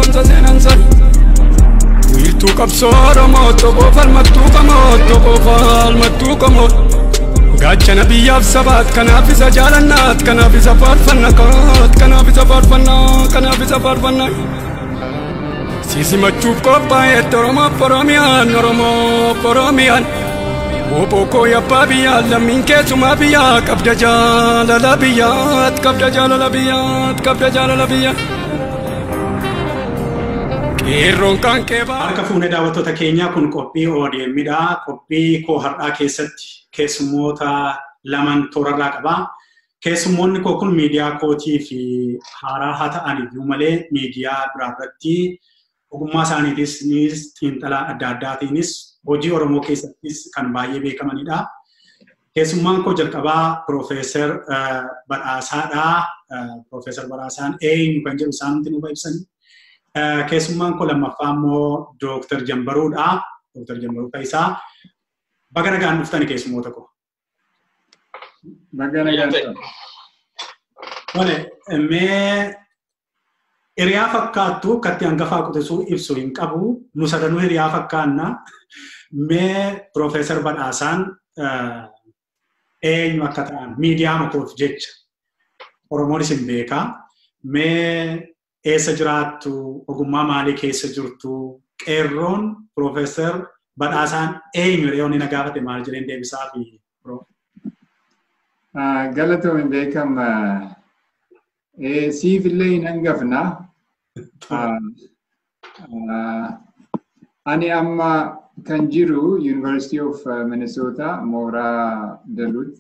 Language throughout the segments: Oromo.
boonsa seenaan sani. Wiirtuu qabsoo Oromoo tokko falmattuu qamoo tokko falmattuu qamoo. Gaachana biyyaaf sabaat kanaaf isa jaalannaat kanaaf isa faarfanna kaat kanaaf isa faarfannaa kanaaf isa faarfannaa. Sisimachuuf qophaa'etti Oromoof Oromiyaan Oromoof Oromiyaan. Obbo koo abbaa biyyaa lammiin keessumaa biyyaa qabda jaalala biyyaat qabda jaalala biyyaat qabda jaalala biyyaa. Qeerroon kan keebaa. Harka fuunee daawwattoota keenyaa kun qophii ODM'dha. Qophii koo har'aa keessatti keessummoota lamaan toorarraa qaba. Keessummoonni koo kun miidiyaa kootii fi haaraa haa ta'an iyyuu malee miidiyaa biraa irratti ogummaa isaaniitis xiinxala adda addaatiinis hojii Oromoo keessattis kan baay'ee beekamanidha. Keessummaan koo jalqabaa Piroofeesar Badhaasaadha. Piroofeesar Badhaasaan eenyu kan jedhu isaanumti nuuf ibsani. Keessummaan koo lammaffaa immoo Dooktar Jambaruudha. Dooktar Jambaruu Faayisaa. Baga nagaan dhuftani keessummoota koo. Baga nagaan dhuftan. Tole, mee hiriyaa fakkaattu akkatti hangafaa quxisuu ibsu hin qabu. Nu sadanuu hiriyaa fakkaanna. Mee Piroofeesar Badhaasaan eenyu akka ta'an miidiyaa koof jecha Oromoonis hin beekaa. Mee eessa jiraattu, ogummaa maalii keessa jirtu, qeerroon Piroofeesar Badhaasaan eenyu jedhee inni na gaafate maal jedheen deebisaa fi Galatoomi beekama. Siif illee hin hangafna. Ani amma kan jiru University of Minnesota mooraa Duluth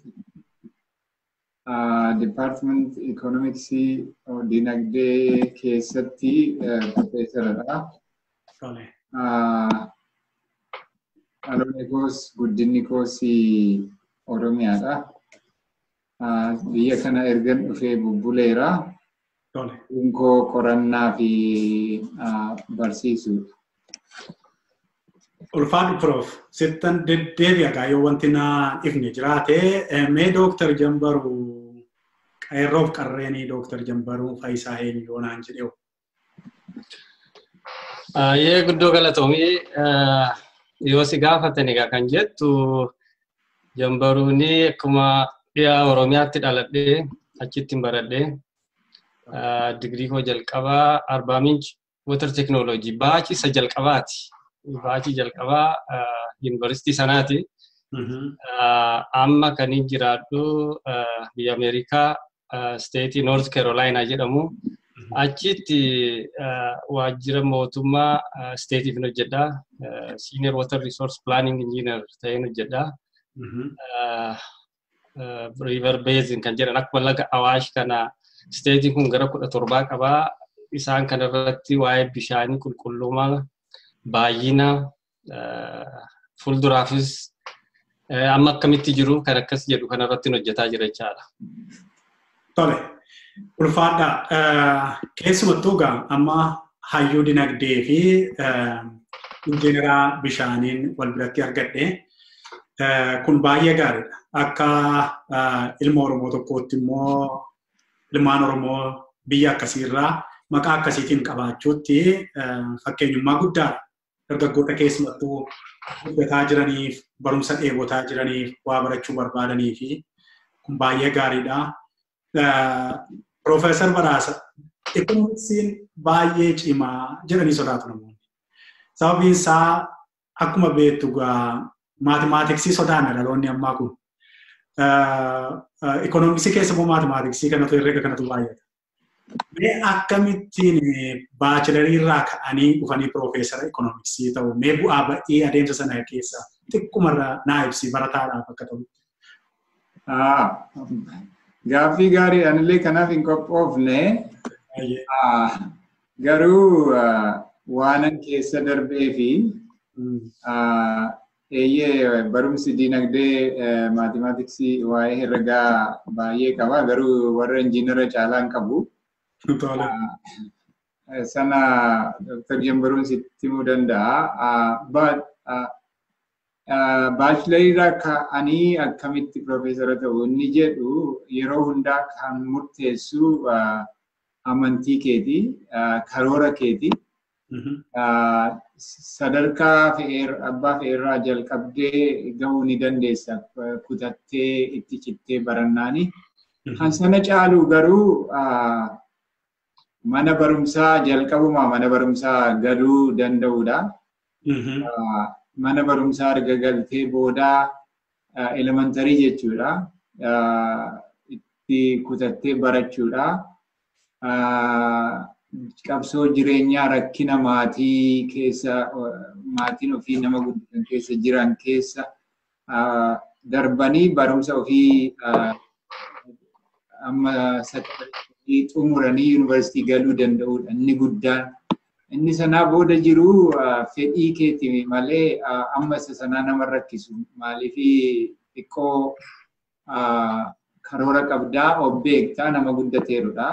Department Economics dinagdee keessatti profeesaradha. Dhaloonni koos guddinni koos Oromiyaadha. Biyya kana ergan dhufee bubbuleera. Koo qorannaa fi barsiisuudha. Ulfaadhu Prof. Sittan deddeebi'a gaa yoo wanti na ifne jiraate mee Dooktar Jambaruu qeerroof qarreenii Dooktar Jambaruu Faayisaa eenyu yoo naan jedhee. Yee guddoo galatoomii yoo si gaafatan egaa kan jettu Jambaruun akkuma dhiyaa Oromiyaatti dhaladhee achitti hin baradhee digirii koo jalqabaa Arbaa Minch Water Technology baachii isa jalqabaati. Baachii jalqabaa yuunivarsiitii sanaati. Amma kan hin jiraadhu biyya Ameerikaa steetii North Carolina jedhamu. Achitti waajjira mootummaa steetiif hojjedha. Senior Water Resource Planning Engineer ta'een hojjedha. River Basin kan jedhan akkuma laga Awaash kana steetiin kun gara 17 qabaa. Isaan kanarratti waa'ee bishaanii qulqullummaa baay'ina fuulduraafis amma akkamitti jiru kan akkas jedhu kanarratti hojjetaa jira jechaadha. Tole, ulfaadha. Keessumattuu egaa amma hayyuu dinagdee fi injiinaraa bishaaniin wal biratti argadhe. Kun baay'ee gaariidha. Akka ilma Oromoo tokkootti immoo ilmaan Oromoo biyya akkasiirraa maqaa akkasiitiin qabaachuutti fakkeenyummaa guddaadha. Dargaggoota keessumattuu guddataa jiraniif, barumsa dheebotaa jiraniif, waa barachuu barbaadanii fi kun baay'ee gaariidha. Piroofeesar Badhaasa, ikoonomiksiin baay'ee cimaa jedhanii sodaatu namoonni. Sababiin isaa akkuma beektu egaa maatimaatiksii sodaanna dhaloonni ammaa kun. Ikoonomiksii keessa immoo maatimaatiksii kanatu herrega kanatu baay'ata. Mee akkamittiin baachilarii irraa ka'anii dhufanii piroofeesara ikoonomiksii ta'u? Mee bu'aa ba'ii adeemsa sana keessa xiqqumarraa naa ibsi barataadhaaf akka ta'u. Gaaffii gaarii anillee kanaaf hin qophoofne. Garuu waanan keessa darbee fi eeyyee barumsi dinagdee maatimaatiksii waa'ee herregaa baay'ee qaba. Garuu warra injiinara caalaa hin qabu. Sana Dr. Jambaruun sitti himuu danda'a. But baachilarii irraa ka'anii akkamitti piroofeesara ta'u inni jedhu yeroo hundaa kan murteessu amantii keeti, karoora keeti. Sadarkaa abbaa fe'eerraa jalqabdee gahuu ni dandeessa kutattee itti cittee barannaani. Kan sana caalu garuu mana barumsaa jalqabumaa mana barumsaa galuu danda'uudha. Mana barumsaa erga galtee boodaa elementarii jechuudha. Itti kutattee barachuudha. Qabsoo jireenyaa rakkina maatii keessa maatiin ofii nama guddisan keessa jiran keessa darbanii barumsa ofii amma sadarkaa xumuranii yuunivarsiitii galuu danda'uudha inni guddaan. Inni sanaa booda jiru fedhii keeti malee amma isa sanaa nama rakkisu. Maaliif xiqqoo karoora qabdaa of beektaa nama guddateerudha.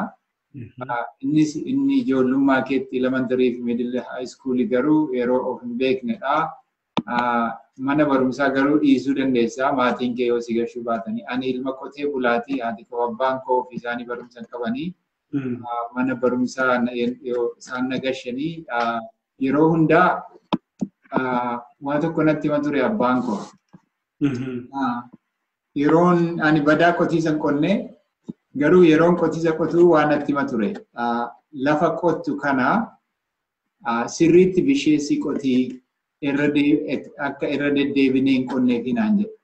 Innis inni ijoollummaa keetti elementarii fi middle high school garuu yeroo of hin beeknedha. Mana barumsaa garuu dhiisuu dandeessa maatiin kee yoo si gashuu baatanii. Ani ilma qotee bulaatii haati koo abbaan koo ofii isaanii barumsa hin qabanii. Mana barumsaa isaan na gashanii yeroo hundaa waa tokko natti hima ture abbaan koo. Yeroon ani badaa qotiisa hin qonne garuu yeroon qotiisa qotuu waan natti hima ture. Lafa qottu kana sirriitti bisheessi qotii akka irra deddeebinee hin qonneefi naan jedhe.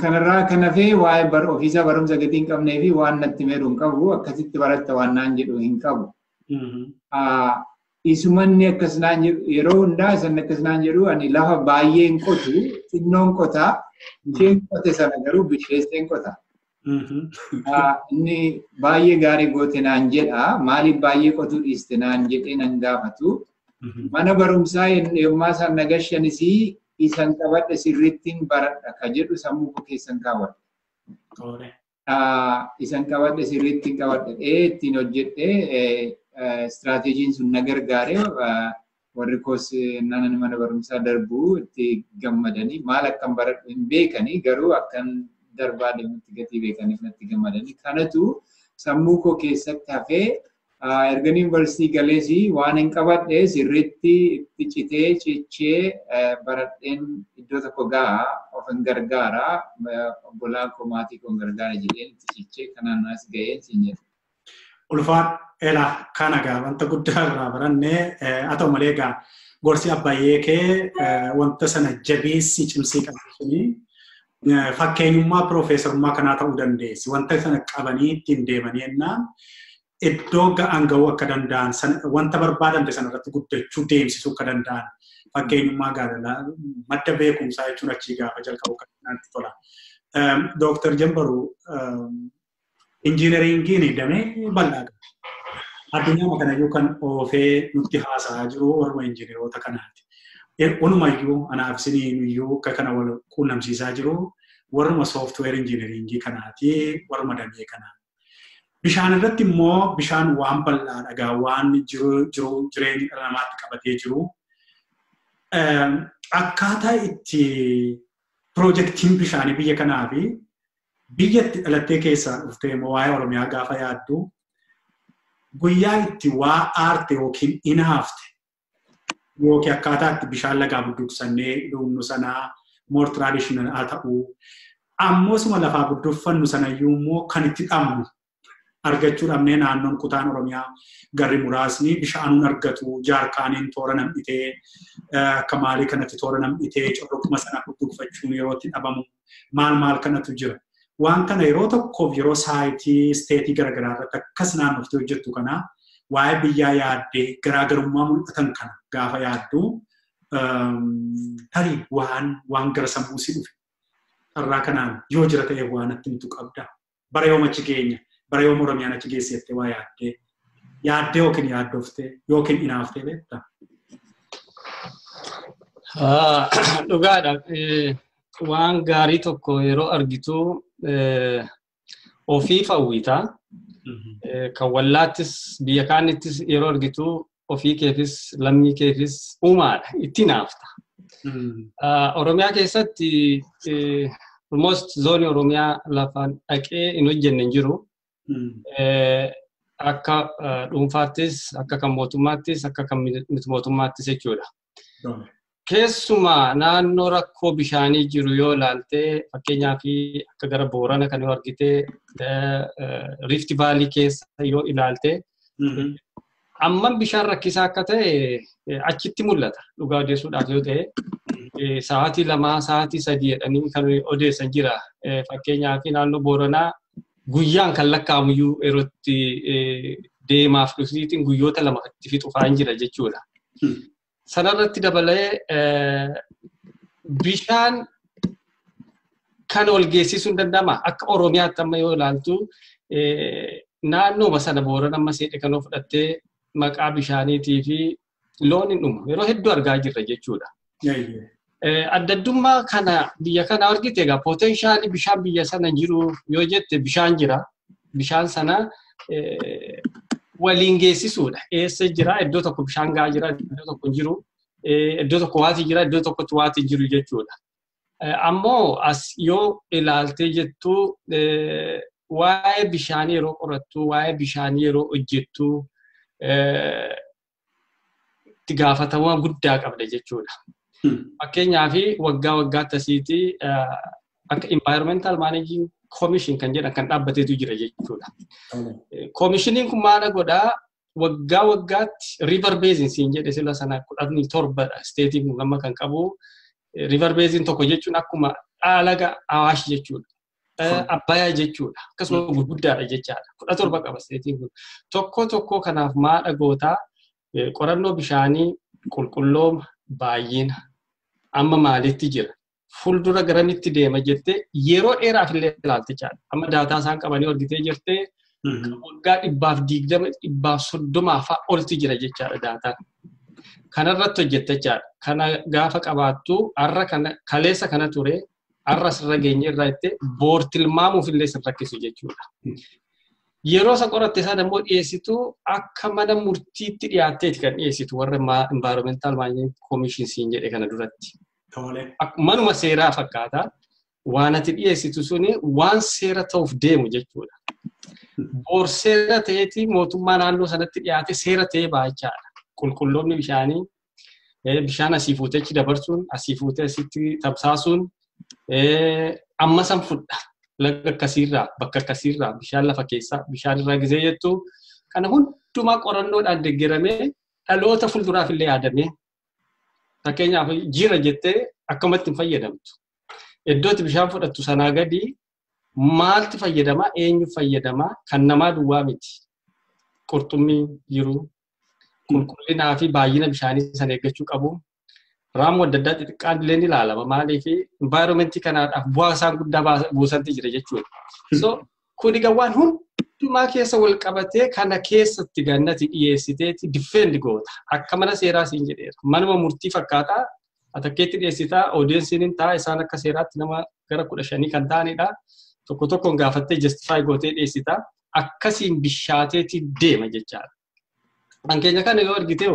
Kanarraa kan hafee waa'ee ofiisaa barumsa gatii hin qabnee fi waan natti meeru hin qabu akkasitti baratta waan naan jedhu hin qabu. Isumanni akkas naan jedhu yeroo hundaa isan akkas naan jedhu ani lafa baay'ee hin qotu xinnoon qotaa isheen qote sana garuu bisheesseen qota. Inni baay'ee gaarii goote naan jedha maaliif baay'ee qotuu dhiiste naan jedhee nan gaafatu. Mana barumsaa yommaa isaan na gashanis isan qabadhe sirriittiin baradha ka jedhu sammuu koo keessan kaawwadhe. Isan qabadhe sirriittiin qabadhe ittiin hojjedhe istiraateejiin sun na gargaare warri koos nan mana barumsaa darbuu itti gammadanii maal akkan baradhu hin beekanii garuu akkan darbaa deemutti gatii beekaniif natti gammadanii kanatu sammuu koo keessatti hafee erga yuunivarsiitii galees waan hin qabadhe sirriitti itti citee cichee baradheen iddoo tokko gahaa of hin gargaara obbolaa koo maatii koo hin gargaara jedheen itti cichee kanaan as ga'een siin jedha. Ulfaan elaa kana gaa wanta guddaa irraa barannee haa ta'u malee egaa gorsi abbayyee kee wanta sana jabeessi cimsii qabu suni fakkeenyummaa piroofeesarummaa kanaa ta'uu dandeessi. Wanta sana qabanii ittiin deemanii jennaan iddoo ga'an ga'uu akka danda'an wanta barbaadamte sana irratti guddachuu deemsisuu akka danda'an fakkeenyummaa gaariidha. Madda beekumsaa jechuun achii gaafa jalqabu kan natti tola. Dooktar Jambaruu injiineringiin damee bal'aa qaba. Addunyaa kanayyuu kan oofee nutti haasa'aa jiru warra injiineroota kanaati. Walumayyuu anaaf isiniin iyyuu akka kana wal quunnamsiisaa jiru warruma sooftiweer injiineringii kanaati warruma damee kanaati. Bishaan irratti immoo bishaan waan bal'aa dhagaa waan jiru jireenya dhala namaatti qabatee jiru. Akkaataa itti piroojeektiin bishaanii biyya kanaa fi biyya itti dhalattee keessaa dhuftee immoo waa'ee Oromiyaa gaafa yaaddu guyyaa itti waa aarte yookiin inaafte yookiin akkaataa itti bishaan lagaa budduuqsannee dhugnu sanaa more traditional haa ta'uu ammoo suma lafaa budduuqfannu sanayyuu immoo kan itti dhabnu argachuu dhabnee naannoon kutaan Oromiyaa garri muraasni bishaanuun argatu jaarkaaniin toora nam'itee akka maalii kanatti toora nam'itee corroquma sana budduuqfachuun yeroo itti dhabamu maal maal kanatu jira. Waan kana yeroo tokkoof yeroo saayitii isteetii garaagaraa irratti akkas naannoftee hojjettu kana waa'ee biyyaa yaaddee garaagarummaa mul'atan kana gaafa yaaddu tarii waan gara sammuu si dhufe carraa kanaan yoo jira ta'e waan natti himtu qabda. Bara yoom achi geenya, bara yoom Oromiyaan achi geesse jettee waa yaaddee yaaddee yookiin yaaddooftee yookiin inaaftee beektaa? Dhugaadha. Waan gaarii tokko yeroo argitu ofiif hawwita. Kan wallaattis biyya kaanittis yeroo argitu ofii keefis lammii keefis uumaadha. Itti naafta. Oromiyaa keessatti almost zoonii Oromiyaa lafaan dhaqee hin hojjenne hin jiru. Akka dhuunfaattis, akka kan mootummaattis, akka kan miti mootummaattis jechuudha. Keessumaa naannoo rakkoo bishaanii jiru yoo ilaalte, fakkeenyaaf akka gara Boorana kan yoo argite, Rift Valley keessa yoo ilaalte, ammam bishaan rakkisaa akka ta'e achitti mul'ata. Dhugaa odeessuudhaaf yoo ta'e, sa'aatii 2, sa'aatii 3 jedhanii kan odeessan jira. Fakkeenyaaf naannoo Booranaa guyyaan kan lakkaa'amuyyuu yerootti deemaaf dhufsiitiin guyyoota 2 itti fixu fa'aan jira jechuudha. Sanarratti dabalee bishaan kan ol geessisuu hin danda'ama. Akka Oromiyaatti amma yoo ilaaltu, naannooma sana Boorana amma seedhe kan fudhattee maqaa bishaaniitii fi loon hin dhumu. Yeroo hedduu argaa jirra jechuudha. Adda addummaa kana biyya kana argite egaa potentialii bishaan biyya sana jiru yoo jette, bishaan jira. Bishaan sana waliin geessisuudha. Eessa jira? Iddoo tokko bishaan gahaa jira, iddoo tokko hin jiru. Iddoo tokko waati jira, iddoo tokkotti waati jiru jechuudha. Ammoo as yoo ilaaltee jettu, waa'ee bishaanii yeroo qorattu, waa'ee bishaanii yeroo hojjettu, itti gaafatamummaa guddaa qabda jechuudha. Fakkeenyaaf waggaa waggaatti asiitii akka Environmental Managing Commission kan jedhan kan dhaabbateetu jira jechuudha. Koomishiniin kun maal godhaa? Waggaa waggaatti river basin siin jedhe sila sana 17dha stateiin kun amma kan qabu. River basin tokko jechuun akkuma laga Awaash jechuudha. Abbayaa jechuudha. Akkasuma gurguddaadha jechaadha. 17 qaba stateiin kun. Tokko tokko kanaaf maadha gootaa? Qorannoo bishaanii, qulqullooma, baay'ina amma maalitti jira, fuuldura garamitti deema jettee yeroo dheeraaf illee ilaalte jechaadha. Amma data isaan qabanii argitee jirtee waggaa 120, 130 fa'a olti jira jechaadha dataan. Kanarratti hojjette jechaadha. Kana gaafa qabaattu, har'a kana kaleessa kana ture, har'a sirra geenye irraa jettee boor tilmaamuuf illee sin rakkisu jechuudha. Yeroo isa qoratte sana immoo dhiyeessitu, akka mana murtiitti dhiyaatteeti kan dhiyeessitu warra Environmental Management Commission siin jedhe kana duratti. Manuma seeraa fakkaata. Waan ati dhiyeessitu suni waan seera ta'uuf deemu jechuudha. Boor seera ta'eeti mootummaa naannoo sanatti dhiyaate seera ta'ee baachaadha. Qulqulloomni bishaanii, bishaan asii fuutee achi dabarsuun, asii fuutee asitti tamsaasuun amma san fudha. Laga akkasiirraa, bakka akkasiirraa, bishaan lafa keessaa, bishaan irraa gizee jettu, kana hundumaa qorannoodhaan deeggaramee dhaloota fuulduraaf illee yaadamee, fakkeenyaaf jira jettee akkamatti hin fayyadamtu. Iddootti bishaan fudhattu sanaa gadi maaltu fayyadamaa, eenyu fayyadamaa? Kan namaa duwwaa miti. Qurxummii jiru, qulqullinaa fi baay'ina bishaanii sana eeggachuu qabu. Raammoo adda addaa xixiqqaan illee ni ilaalama. Maaliif environmentii kanaadhaaf bu'aa isaan guddaa buusanti jira jechuudha. So kun egaa waan hundumaa keessa wal qabatee kana keessatti gannati dhiyeessiteeti defend goota. Akka mana seeraa siin jedheera. Manuma murtii fakkaataa atakkeetti dhiyeessitaa, audienceiin hin ta'a, isaan akka seeraatti nama gara 15 kan ta'anidha. Tokko tokkoon gaafattee justify gootee dhiyeessitaa. Akkasiin bishaateeti deema jechaadha. Kan keenya kana yoo argite,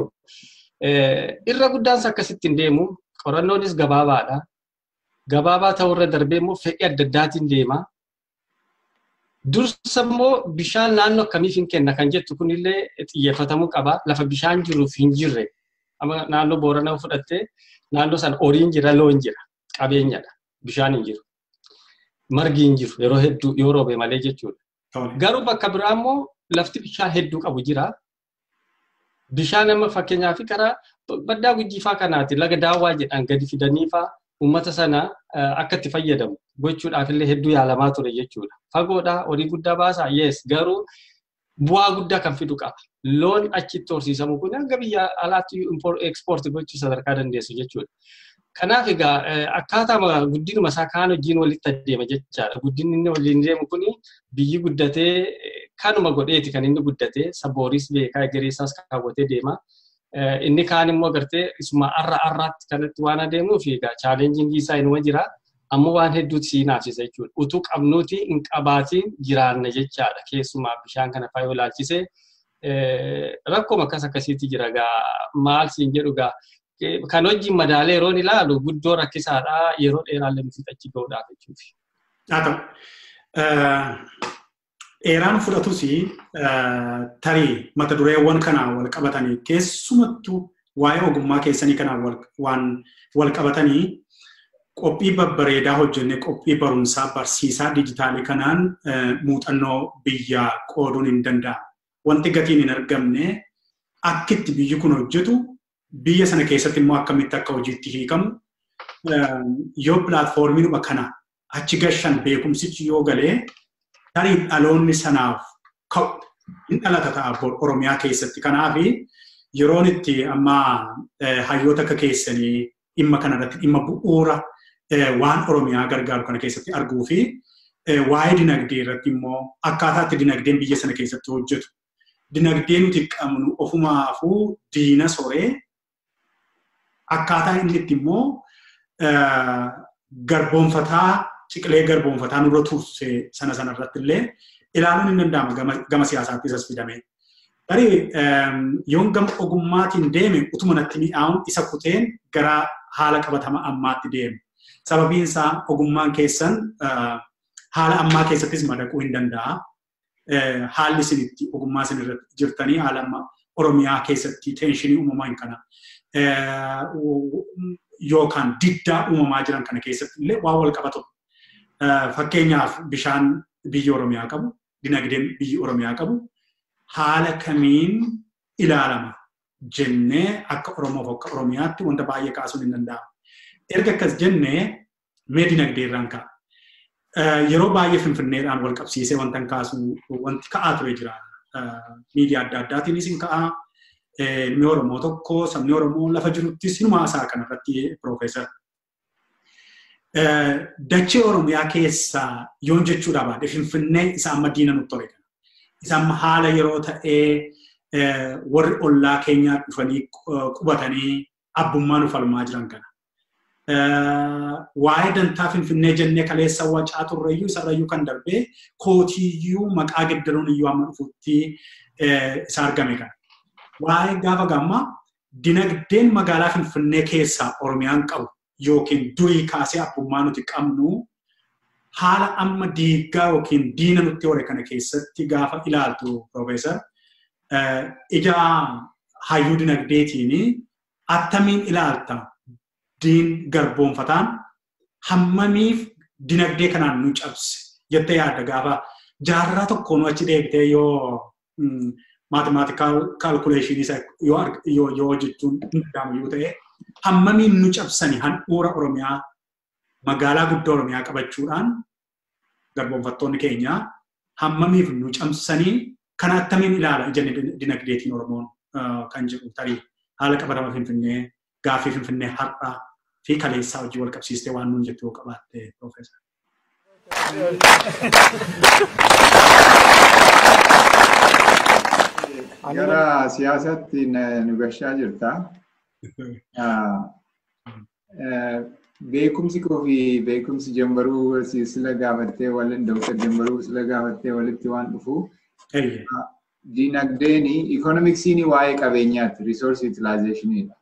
irra guddaansa akkasitti hin deemu. Qorannoonis gabaabaadha. Gabaabaa ta'urra darbee immoo fedhii adda addaatiin deema. Dursa immoo bishaan naannoo akkamiif hin kenna kan jettu kunillee xiyyeeffatamuu qaba. Lafa bishaan jiruuf hin jirre. Amma naannoo Booranaa fudhattee, naannoo sana horiin jira, loon jira, qabeenyadha. Bishaan hin jiru. Margi hin jiru yeroo hedduu yoo roobe malee jechuudha. Garuu bakka biraa immoo lafti bishaan hedduu qabu jira. Bishaan amma fakkeenyaaf karaa baddaa Gujjiifaa kanaati laga Daawwaa jedhan gadi fidaniifaa uummata sana akka itti fayyadamu gochuudhaaf illee hedduu yaalamaa ture jechuudha. Fagoodhaa, horii guddaa baasaa, yes, garuu bu'aa guddaa kan fidu qaba. Loon achitti horsiisamu kun hanga biyya alaatti export gochuu sadarkaa dandeessu jechuudha. Kanaaf egaa akkaataa guddinuma isaa kaan hojiin walitti adeema jechaadha. Guddinni inni waliin deemu kuni biyyi guddatee kanuma godheeti kan inni guddatee sabooris beekaa egereessaas kaawwatee deema. Inni kaan immoo agartee isuma arra arraatti kanatti waan adeemuuf egaa challengingii isaa inuma jira. Ammoo waan hedduutu si naafsisa jechuudha. Utuu qabnuuti hin qabaatiin jiraanna jechaadha. Keessumaa bishaan kana fa'aa yoo ilaalchise rakkooma akkas akkasiitti jira gaa, maal siin jedhu gaa, kan hojiin madaalee yeroon ilaalu guddoo rakkisaadha, yeroo dheeraallee nuti achi ga'uudhaaf jechuudha. Haa ta'u. Dheeraan fudhatus tarii mata dureewwan kanaan wal qabatanii keessumattuu waa'ee ogummaa keessanii kanaan waan wal qabatanii qophii babbareedaa hojjennee qophii barumsaa barsiisaa dijitaalii kanaan muuxannoo biyyaa qooduun hin danda'amu. Wanti gatiin hin argamne akkitti biyyi kun hojjetu biyya sana keessatti immoo akkamitti akka hojiitti hiikamu yoo pilaatfoormiinuma kana achi gashan beekumsichi yoo galee tarii dhaloonni sanaaf ka'u hin dhalata ta'a Oromiyaa keessatti. Kanaaf yeroon itti amma hayyoota akka keessanii dhimma kanarratti dhimma bu'uura waan Oromiyaa gargaaru kana keessatti arguu fi waa'ee dinagdee irratti immoo akkaataa itti dinagdeen biyya sana keessatti hojjetu. Dinagdee nuti qabnu ofumaafuu diina soree akkaataa inni itti immoo garboonfataa ciqilee garboonfataa nurra turse sana sanarratti illee ilaaluun hin danda'ama gama siyaasaatti isas fidame. Tarii yoon gama ogummaatiin deeme utuma natti mi'aawun isa kuteen gara haala qabatama ammaatti deeme. Sababiin isaa ogummaan keessan haala ammaa keessattis madaquu hin danda'a. Haalli isin itti ogummaa isin irratti jirtanii haala amma Oromiyaa keessatti teenshinii uumamaa hin kana yookaan diddaa uumamaa jiran kana keessatti illee waan wal qabatu. Fakkeenyaaf bishaan biyyi Oromiyaa qabu, dinagdeen biyyi Oromiyaa qabu haala kamiin ilaalama jennee akka Oromoof akka Oromiyaatti wanta baay'ee kaasuun hin danda'amu. Erga akkas jennee mee dinagdee irraan ka'a. Yeroo baay'ee Finfinneedhaan wal qabsiisee wanta kaasu wanti ka'aa ture jira. Miidiyaa adda addaatiinis hin ka'a. Ilmi Oromoo tokko sabni Oromoo lafa jiruttis hinumaa isaa kanarratti piroofeesar. Dachee Oromiyaa keessaa yoon jechuudha baadhe Finfinnee isa amma diina nutti tole kana. Isa amma haala yeroo ta'ee warri ollaa keenyaa dhufanii qubatanii abbummaa nu falmaa jiran kana. Waa'ee dantaa Finfinnee jennee kaleessa wacaa turreyyuu isarrayyuu kan darbee kootiyyuu maqaa geddaruun iyyuu amma dhufutti isa argame kana. Waa'ee gaafa gammaa dinagdeen magaalaa Finfinnee keessaa Oromiyaan qabu yookiin durii kaasee abbummaa nuti qabnu haala amma diigaa yookiin diina nutti hore kana keessatti gaafa ilaaltu piroofeesar ija hayyuu dinagdeetiin attamiin ilaalta diin garboonfataan hammamiif dinagdee kanaan nu cabse jettee yaadda gaafa jaarraa tokkoon achi deebitee yoo mathematical calculation isa yoo hojjechuun hin danda'amu yoo ta'e hammamiin nu cabsani handhuura Oromiyaa magaalaa guddoo Oromiyaa qabachuudhaan garboonfattoonni keenya hammamiif nu cabsanii kana attamiin ilaala ija dinagdeetiin Oromoon kan jedhu tarii haala qabatama Finfinnee gaaffii Finfinnee har'aa fi kaleessaa hojii wal qabsiistee waan nuun jettu yoo qabaatte piroofeesar. Gara siyaasaatti nu gashaa jirta. Beekumsi koo fi beekumsi Jambaruu sila gaafattee waliin Dooktar Jambaruu sila gaafattee walitti waan dhufu. Dinagdeen ikoonomiksiin waa'ee qabeenyaati riisoorsi utilizeeshiniidha.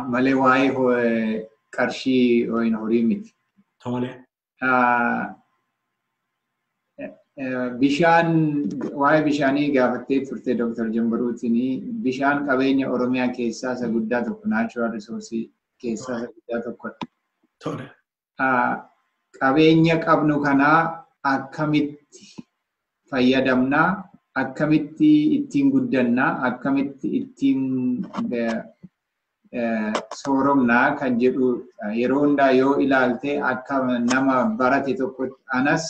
Malee waa'ee qarshii horii miti. Bishaan waa'ee bishaanii gaafattee turte Dooktar Jambaruutiin bishaan qabeenya Oromiyaa keessaa isa guddaa tokko naachuraal riisoorsii keessaa isa guddaa tokkodha. Qabeenya qabnu kanaa akkamitti fayyadamnaa, akkamitti ittiin guddannaa, akkamitti ittiin sooromnaa kan jedhu yeroo hundaa yoo ilaalte akka nama barate tokkotti anas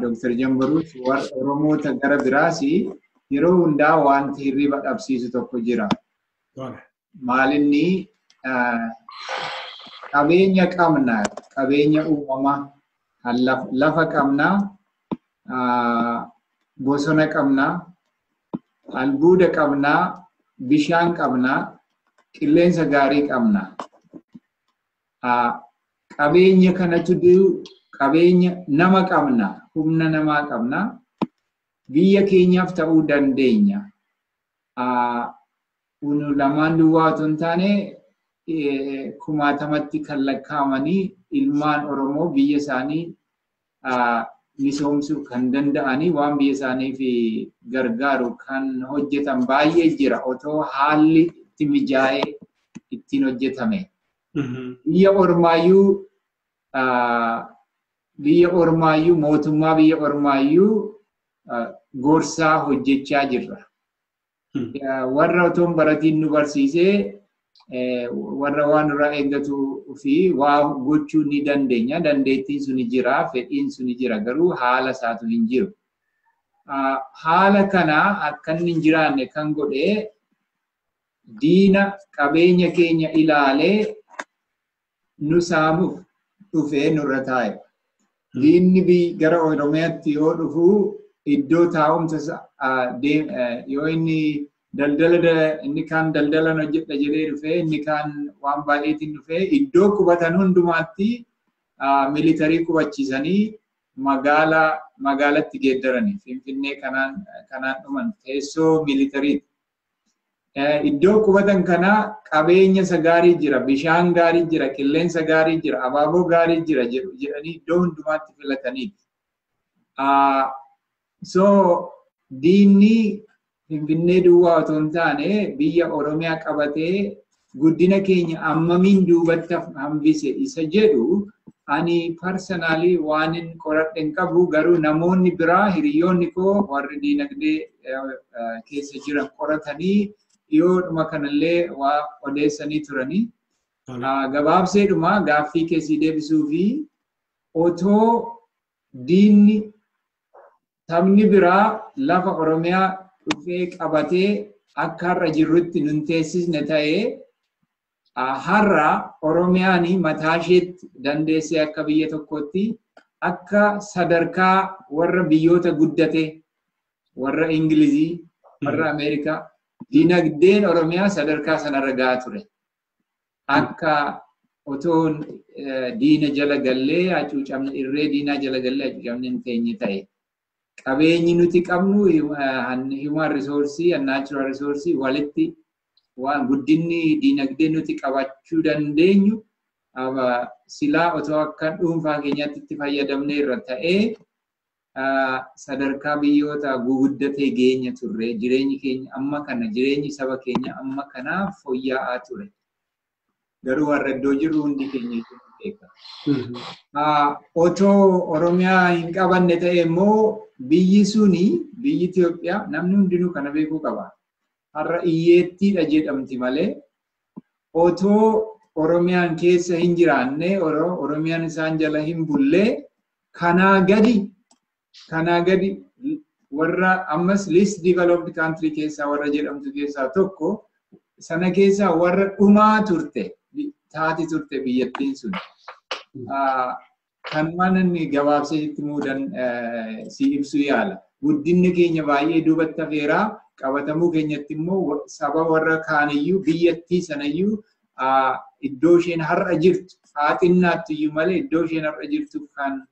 Dooktar Jambaruut warra Oromoota gara biraas yeroo hundaa wanti hirriba dhabsiisu tokko jira. Maalinni qabeenya qabna, qabeenya uumamaa, lafa qabna, bosona qabna, albuuda qabna, bishaan qabna, qilleensa gaarii qabna. Qabeenya kanatu qabeenya nama qabna, humna namaa qabna, biyya keenyaaf ta'uu dandeenya. Kun lamaan duwwaa otoo hin taane kumaatamatti kan lakkaa'amanii ilmaan Oromoo biyya isaanii misoomsuu kan danda'anii waan biyya isaaniif gargaaru kan hojjetan baay'ee jira otoo haalli itti mijaa'ee ittiin hojjetame. Biyya ormaayyuu mootummaa biyya ormaayyuu gorsaa hojjechaa jirra. Warra otoo hin baratiin nu barsiisee warra waan irraa eeggatu fi waa gochuu ni dandeenya. Dandeettiin suni jira, fedhiin suni jira, garuu haala isaatu hin jiru. Haala kana akka inni hin jiraanne kan godhe diina qabeenya keenya ilaalee nu saamuuf dhufee nurra taa'e. Diinni gara Oromiyaatti yoo dhufu iddoo taa'umsa yoo inni daldala inni kaan daldalan hojjedha jedhee dhufee inni kaan waan baay'eetiin dhufee iddoo qubatan hundumaatti militarii qubachiisanii magaalatti geeddaranii Finfinnee kanaan dhuman teessoo militariiti. Iddoo qubatan kana qabeenya isa gaarii jira, bishaan gaarii jira, qilleensa gaarii jira, abaaboo gaarii jira jedhanii iddoo hundumaatti filataniiti. So diinni Finfinnee duwwaa otoo hin taane biyya Oromiyaa qabatee guddina keenya ammamiin duubatti hambise isa jedhu ani personally waan hin qoradhe hin qabu, garuu namoonni biraa hiriyoonni koo warri diinagdee keessa jiran qoratanii dhiyoodhuma kanallee waa odeessanii turanii. Gabaabseedhuma gaaffii keessii deebisuu fi otoo diinni sabni biraa lafa Oromiyaa dhufee qabatee akka har'a jirrutti nun teessisne ta'ee har'a Oromiyaan mataa isheetti dandeessee akka biyya tokkootti akka sadarkaa warra biyyoota guddate warra Ingilizii warra Ameerikaa dinagdeen Oromiyaa sadarkaa sanarra gahaa ture. Akka otoo diina jala gallee hacuucamne irree diinaa jala gallee hacuucamne hin teenye ta'e. Qabeenyi nuti qabnu human resource and natural resource walitti waan guddinni dinagdee nuti qabachuu dandeenyu silaa otoo akka dhuunfaa keenyaatti itti fayyadamne irra ta'ee sadarkaa biyyoota guguddatee geenya turre, jireenyi keenya amma kana, jireenyi saba keenya amma kana fooyya'aa ture. Garuu warra iddoo jirru hundi keenya beeka. Otoo Oromiyaa hin qabanne ta'e immoo biyyi suni, biyyi Itoophiyaa namni hundinuu kana beekuu qaba. Har'a hiyyeettiidha jedhamti malee otoo Oromiyaan keessa hin jiraanne, Oromiyaan isaan jala hin bullee kanaa gadi warra ammas least developed country keessaa warra jedhamtu keessaa tokko sana keessaa warra dhumaa turte taati turte biyyattiin sun. Kanumaan inni gabaabsee itti muudan si ibsu yaala. Guddinni keenya baay'ee duubatti hafeeraa, qabatamuu keenyatti immoo saba warra kaaniyyuu biyyattii sanayyuu iddoo isheen har'a jirtu haa xinnaatti iyyuu malee iddoo isheen har'a jirtu kan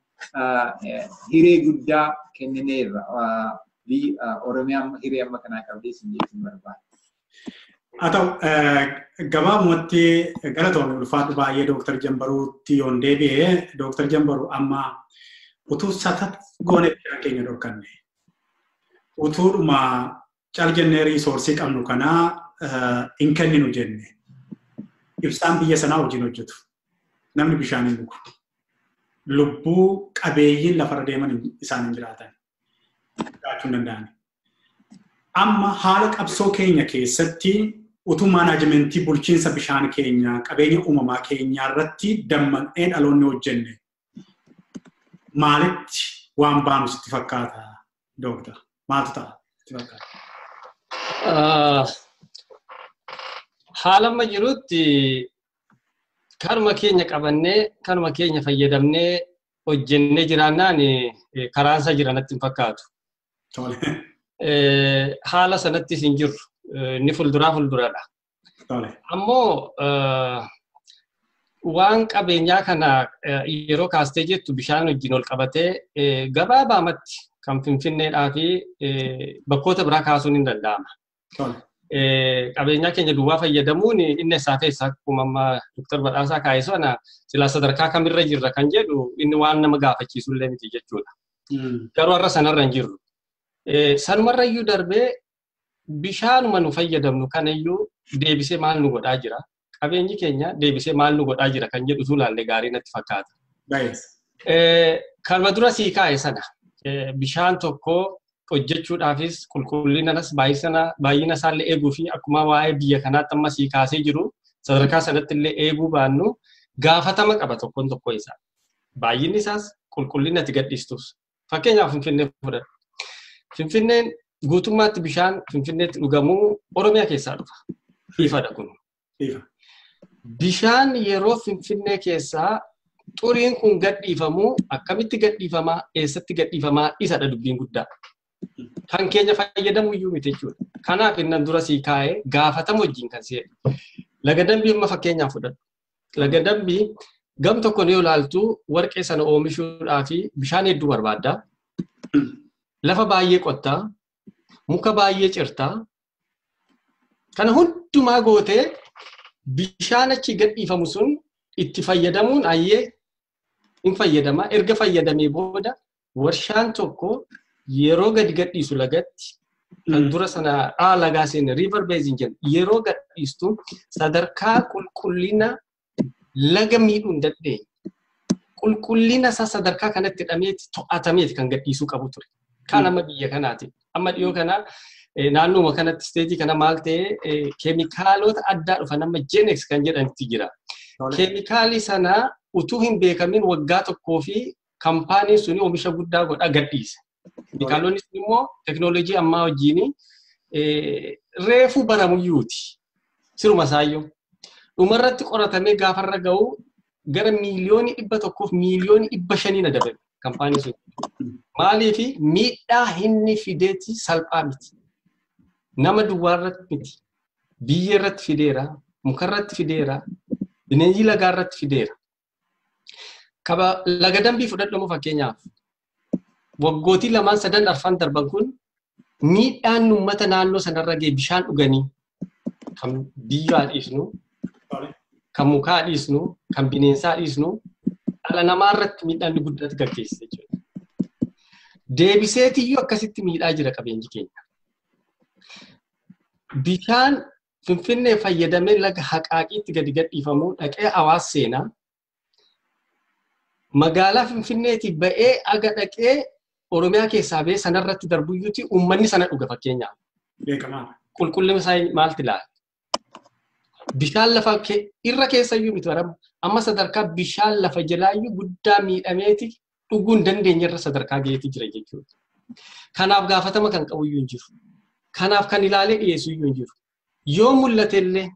hiree guddaa kennineerra. Biyyi Oromiyaan hiree amma kanaa qabdee sin jechuun barbaada. Haa ta'u gabaabumatti galatoomii ulfaadhu baay'ee Dooktar Jambaruutti yoon deebi'e, Dooktar Jambaruu amma utuu satat goone bishaan keenya dhorkanne utuudhuma cal jennee riisoorsii qabnu kanaa hin kenninu jenne ibsaan biyya sanaa hojiin hojjetu namni bishaan hin dhugu lubbuu qabeeyyiin lafarra deeman isaan hin jiraatan jiraachuu hin danda'ani. Amma haala qabsoo keenya keessatti utuu maanajimentii bulchiinsa bishaan keenya qabeenya uumamaa keenyaa irratti dammaqnee dhaloonni hojjenne maalitti waan baanu sitti fakkaata Dooktar? Maaltu ta'a sitti fakkaata? Haala amma jirutti kanuma keenya qabannee kanuma keenya fayyadamnee hojjennee jiraannaan karaan isa jira natti hin fakkaatu. Haala sanattis hin jirru. Inni fuulduraa fuulduradha. Ammoo waan qabeenyaa kana yeroo kaastee jettu bishaan wajjin ol qabatee gabaabaamatti kan Finfinneedhaa fi bakkoota biraa kaasuun hin danda'ama. Qabeenyaa keenya duwwaa fayyadamuun inni isaa keessa akkuma amma Dooktar Badhaasaa kaa'e sana silaa sadarkaa kamirra jirra kan jedhu inni waan nama gaafachiisu illee miti jechuudha. Garuu har'a sanarra hin jirru. Sanumarra iyyuu darbee bishaanuma nu fayyadamnu kanayyuu deebisee maal nu godhaa jira? Qabeenyi keenya deebisee maal nu godhaa jira kan jedhu ilaalle gaarii natti fakkaata. Kanuma dura sii kaa'e sana bishaan tokko hojjechuudhaafis qulqullinanas baay'ina isaallee eeguu fi akkuma waa'ee biyya kanaatti amma sii kaasee jiru sadarkaa sanatti illee eeguu baannu gaafatama qaba tokkoon tokko isaa. Baay'inni isaas qulqullina itti gadhiistus. Fakkeenyaaf Finfinnee fudhadhu. Finfinneen guutummaatti bishaan Finfinneetti dhugamuu Oromiyaa keessaa dhufa. Ifadha kun. Bishaan yeroo Finfinnee keessaa xuriin kun gadhiifamuu akkamitti gadhiifamaa eessatti gadhiifamaa isadha dubbiin guddaa. Kan keenya fayyadamu iyyuu miti jechuudha. Kanaaf inni dura sii kaa'ee gaafatama wajjin kan si'e. Laga dambii amma fakkeenyaaf fudhadhu. Laga dambii gam tokkoon yoo ilaaltu warqee sana oomishuudhaa fi bishaan hedduu barbaadda. Lafa baay'ee qottaa, muka baay'ee cirtaa. Kana hundumaa gootee bishaan achi gadhiifamu sun itti fayyadamuun ayyee hin fayyadama. Erga fayyadamee booda warshaan tokko yeroo gadi gadhiisu lagatti kan dura sana lagaa seene river basin jedhu yeroo gadhiistu sadarkaa qulqullina laga miidhuu hin dandeenye. Qulqullina isaa sadarkaa kanatti hidhameeti to'atameeti kan gadhiisuu qabu ture. Kan amma biyya kanaati. Amma dhiyoo kana naannuma kanatti isteetii kana maal ta'e keemikaalota addaa dhufan amma Genex kan jedhanti jira. Keemikaalii sana utuu hin beekamin waggaa tokkoo fi kaampaaniin suni oomisha guddaa godhaa gadhiise. Keemikaalonni sun immoo teknooloojii ammaa wajjin reefuu baramuyyuuti. Siruma isaayyuu. Dhumarratti qoratamee gaafarra ga'u gara 100,000,000 fi 500,000,000 adabame kaampaaniin sun. Maaliif miidhaa inni fideeti salphaa miti. Nama duwwaa irratti miti. Biyya irratti fideera, muka irratti fideera, bineensi lagaa irratti fideera. Kaba laga dambii fudhadhamu fakkeenyaaf waggootii 2 3 4 darban kun miidhaan uummata naannoo sanarra ga'e bishaan dhuganii kan biyyaa dhiisnu, kan mukaa dhiisnu, kan bineensaa dhiisnu dhala namaa irratti miidhaan guddaatu gaggeessa jechuudha. Deebiseetiyyuu akkasitti miidhaa jira qabeenyi keenya. Bishaan Finfinnee fayyadamee laga Haqaaqiitti gadi gadhiifamuu dhaqee Hawaas seenaa. Magaalaa Finfinneetii ba'ee aga dhaqee Oromiyaa keessaa ba'ee sanarratti darbuyyuuti uummanni sana dhuga fakkeenyaaf. Beekamaadha. Qulqullina isaa maalti ilaala? Bishaan lafa irra keessayyuu miti baramu. Amma sadarkaa bishaan lafa jalaayyuu guddaa miidhameeti dhuguu hin dandeenye irra sadarkaa ga'eeti jira jechuudha. Kanaaf gaafatama kan qabuyyuu hin jiru. Kanaaf kan ilaalee dhiyeessuyyuu hin jiru. Yoo mul'ate illee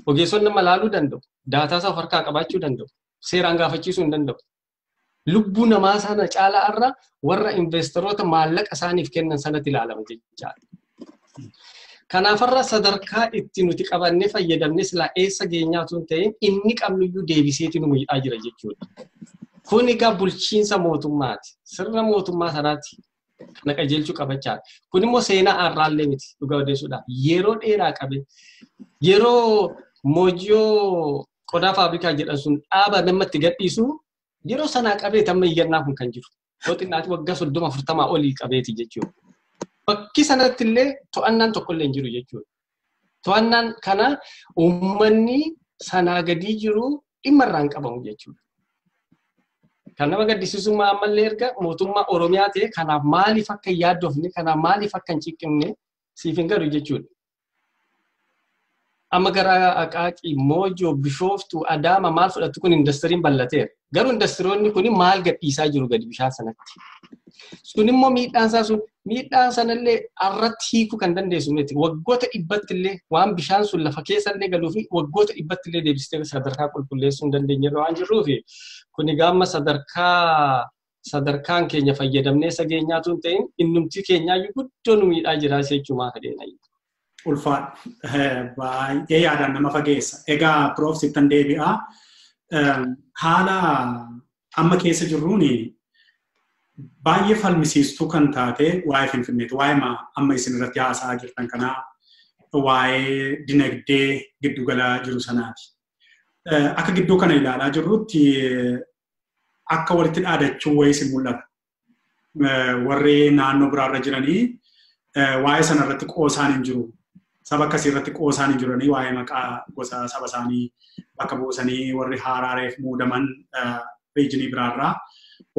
ogeessonni nama ilaaluu danda'u. Daataa isaa of harkaa qabaachuu danda'u. Seeraan gaafachiisuu hin danda'u. Lubbuu namaa sana caalaa irra warra investoroota maallaqa isaaniif kennan sanatti ilaalama jechaadha. Kanaafarra sadarkaa itti nuti qabannee fayyadamnee silaa eessa geenyaa osoo hin ta'in inni qabnuyyuu deebiseeti nu miidhaa jira jechuudha. Kun egaa bulchiinsa mootummaati. Sirna mootummaa sanaati kana qajeelchuu qabachaadha. Kun immoo seenaa har'aallee miti dhugaa odeessuudhaaf. Yeroo dheeraa qabe yeroo Moojiyoo qodaa faabrikaa jedhan sun dhaaba namatti gadhiisu yeroo sanaa qabee amma iyyannaa kun kan jiru. Yoo xinnaati waggaa 30 40 olii qabeeti jechuudha. Bakki sanatti illee to'annaan tokko illee hin jiru jechuudha. To'annaan kana uummanni sanaa gadii jiru dhimma irraa hin qabamu jechuudha. Kan nama gaddisiisummaa ammallee erga mootummaa Oromiyaa ta'e kanaaf maaliif akka hin yaaddofne kanaaf maaliif akka hin ciqqimne siif hin galu jechuudha. Amma gara Aqaaqii, Moojoo, Bishooftuu, Adaama maal fudhattu kun indastiriin bal'ateera. Garuu indastiriyoonni kun maal gadhiisaa jiru gadi bishaan sanatti. Sun immoo miidhaan isaa sun miidhaan sanallee irratti hiikuu kan dandeessu miti. Waggoota 100 illee waan bishaan sun lafa keessa illee galuu fi waggoota 100 illee deebistee sadarkaa qulqulleessuu hin dandeenye irra waan jirruuf kun egaa amma sadarkaan keenya fayyadamnee isa geenyaatu hin ta'in innumti keenyaayyuu guddoo nu miidhaa jira jechuumaa fedheena. Ulfaadha. Baay'ee yaadaan nama fageessa. Egaa Prof sittan deebi'aa. Haala amma keessa jirruun baay'ee falmisiistuu kan taate waa'ee Finfinneeti. Waa'ee amma isin irratti haasa'aa jirtan kanaa waa'ee dinagdee giddugala jiru sanaati. Akka gidduu kana ilaalaa jirrutti akka walitti dhaadachuu wayii isin mul'ata. Warri naannoo biraarra jiranii waa'ee sana irratti qoosaan hin jiru. Saba akkasii irratti qoosaan hin jiranii waa'ee maqaa gosa saba isaanii bakka buusanii warri haaraareef muudaman riijinii biraarraa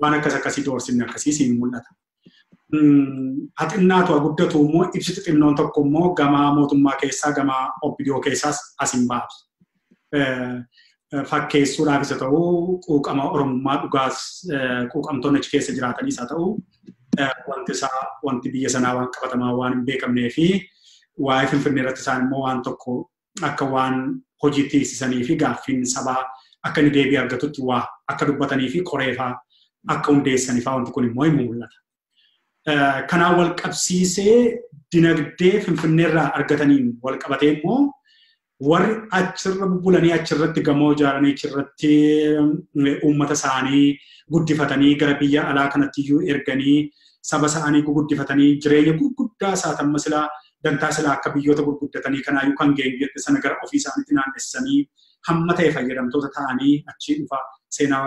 waan akkas akkasii doorsinni akkasii siin mul'ata. Haxinnaatu guddatu immoo ibsi xixinnoon tokko immoo gama mootummaa keessaa gama OPDO keessaas as hin baatu. Fakkeessuudhaafis haa ta'u quuqama Oromummaa dhugaas quuqamtoonni achi keessa jiraatanis haa ta'u wanti isaa wanti biyya sanaa waan qabatamaa waan hin beekamnee fi waa'ee Finfinnee irratti isaan immoo waan tokko akka waan hojiitti hiisisanii fi gaaffiin sabaa akka inni deebii argatutti waa akka dubbatanii fi koreefaa akka hundeessanii fa'aa wanti kun immoo hin mul'ata. Kanaan wal qabsiisee dinagdee Finfinnee irraa argataniin wal qabatee immoo warri achirra bubbulanii achirratti gamoo ijaaranii achirratti uummata isaanii guddifatanii gara biyya alaa kanatti iyyuu erganii saba isaanii guguddifatanii jireenya gurguddaa isaatamma silaa dantaa silaa akka biyyoota gurguddatanii kanaayyuu kan geenyette sana gara ofii isaaniitti naannessanii hamma ta'e fayyadamtoota ta'anii achii dhufa seenaa